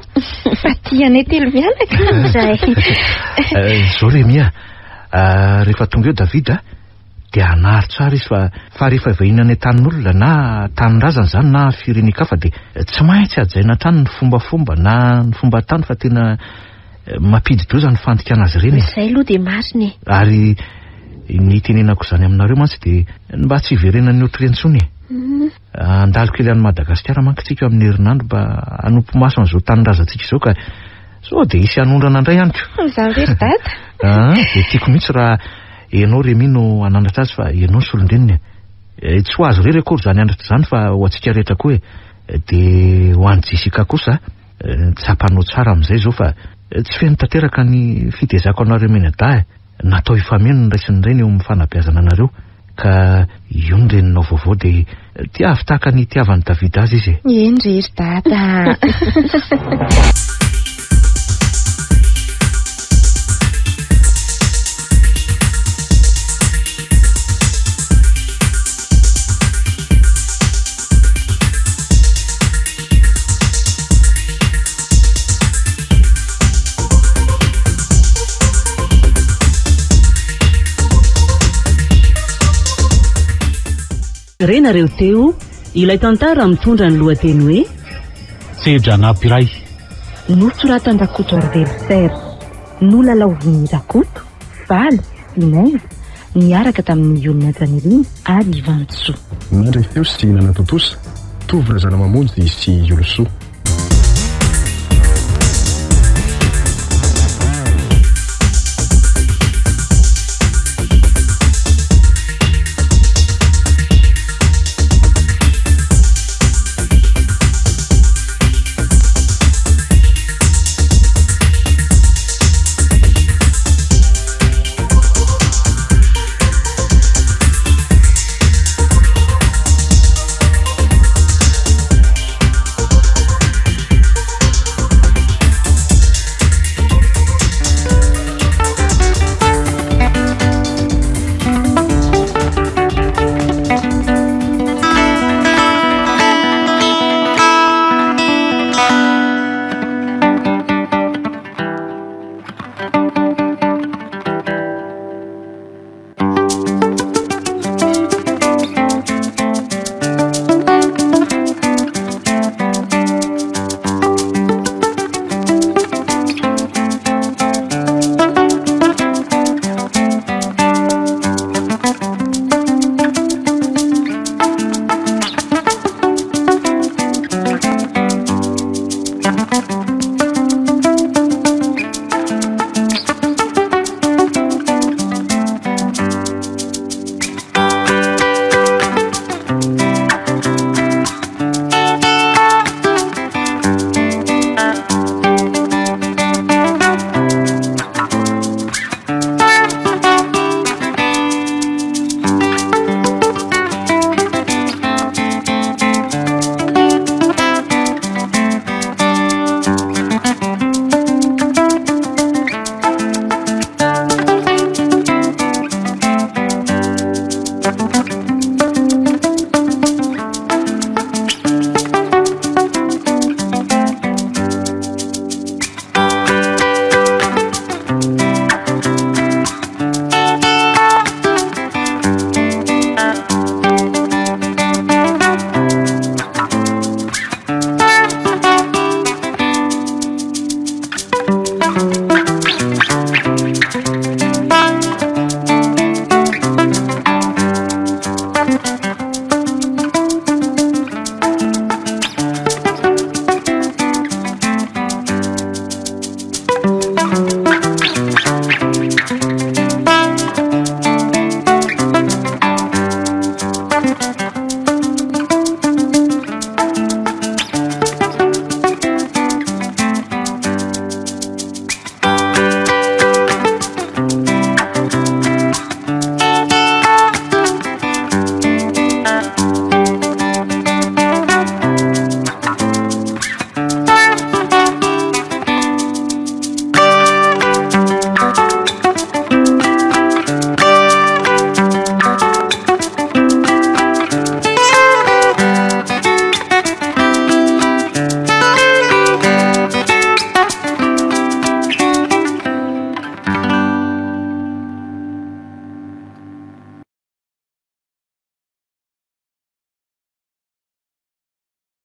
Fa tia anay telo mianaka. Izay. Izao Rémi a, rehefa tonga eo David a, dia hanary tsara izy fa fa rehefa vahiny any an-tanin'olona na tanindrazana izany na firenen-kafa dia tsy maintsy hajaina hatrany ny fombafomba na ny fomban-tany fa tena mampidi-doza ny fandikana azy ireny e. Izay aloha dia marina e. Ary ny itenenako izany aminareo mantsy dia ny mba tsy hiverenan'ny ohatry ireny intsony e. Handalo kely any Madagasikara manko tsika amin'ny herinandro mba hanompo maso an'izao tanindrazantsika izao ka sao dia hisy hanondrana indray any ko. Izany ve ry dada? Ah, dia tiako mihitsy raha ianao Rémi no hanandratra azy fa ianao no solon-dreniny e. Tsy ho azy irery akory izany andratra izany fa ho antsika rehetra koa e. Dia ho an'i Jessica kosa, tsapanao tsara amin'izay izao fa tsy feno tanteraka ny fitezako anareo mianadahy e. Natao hifameno ny ray sy ny reny eo amin'ny fanabeazana anareo, ka io ny reninao vaovao dia tiavo tahaka ny itiavan'i Davida azy izy e. Eny re ry dada a. Renareo teo ilay tantara mitondra ny lohateny hoe Sedra nampiray. Nosoratan-dRakotoarivelo Serge. Nolalaovin'i Rakoto, Faly sy Naivo niaraka tamin'i Yonina Janirina ary i Vantsoa. Nandre feo sy nanatontosa, Tovo Razanamamonjy sy Iolosoa.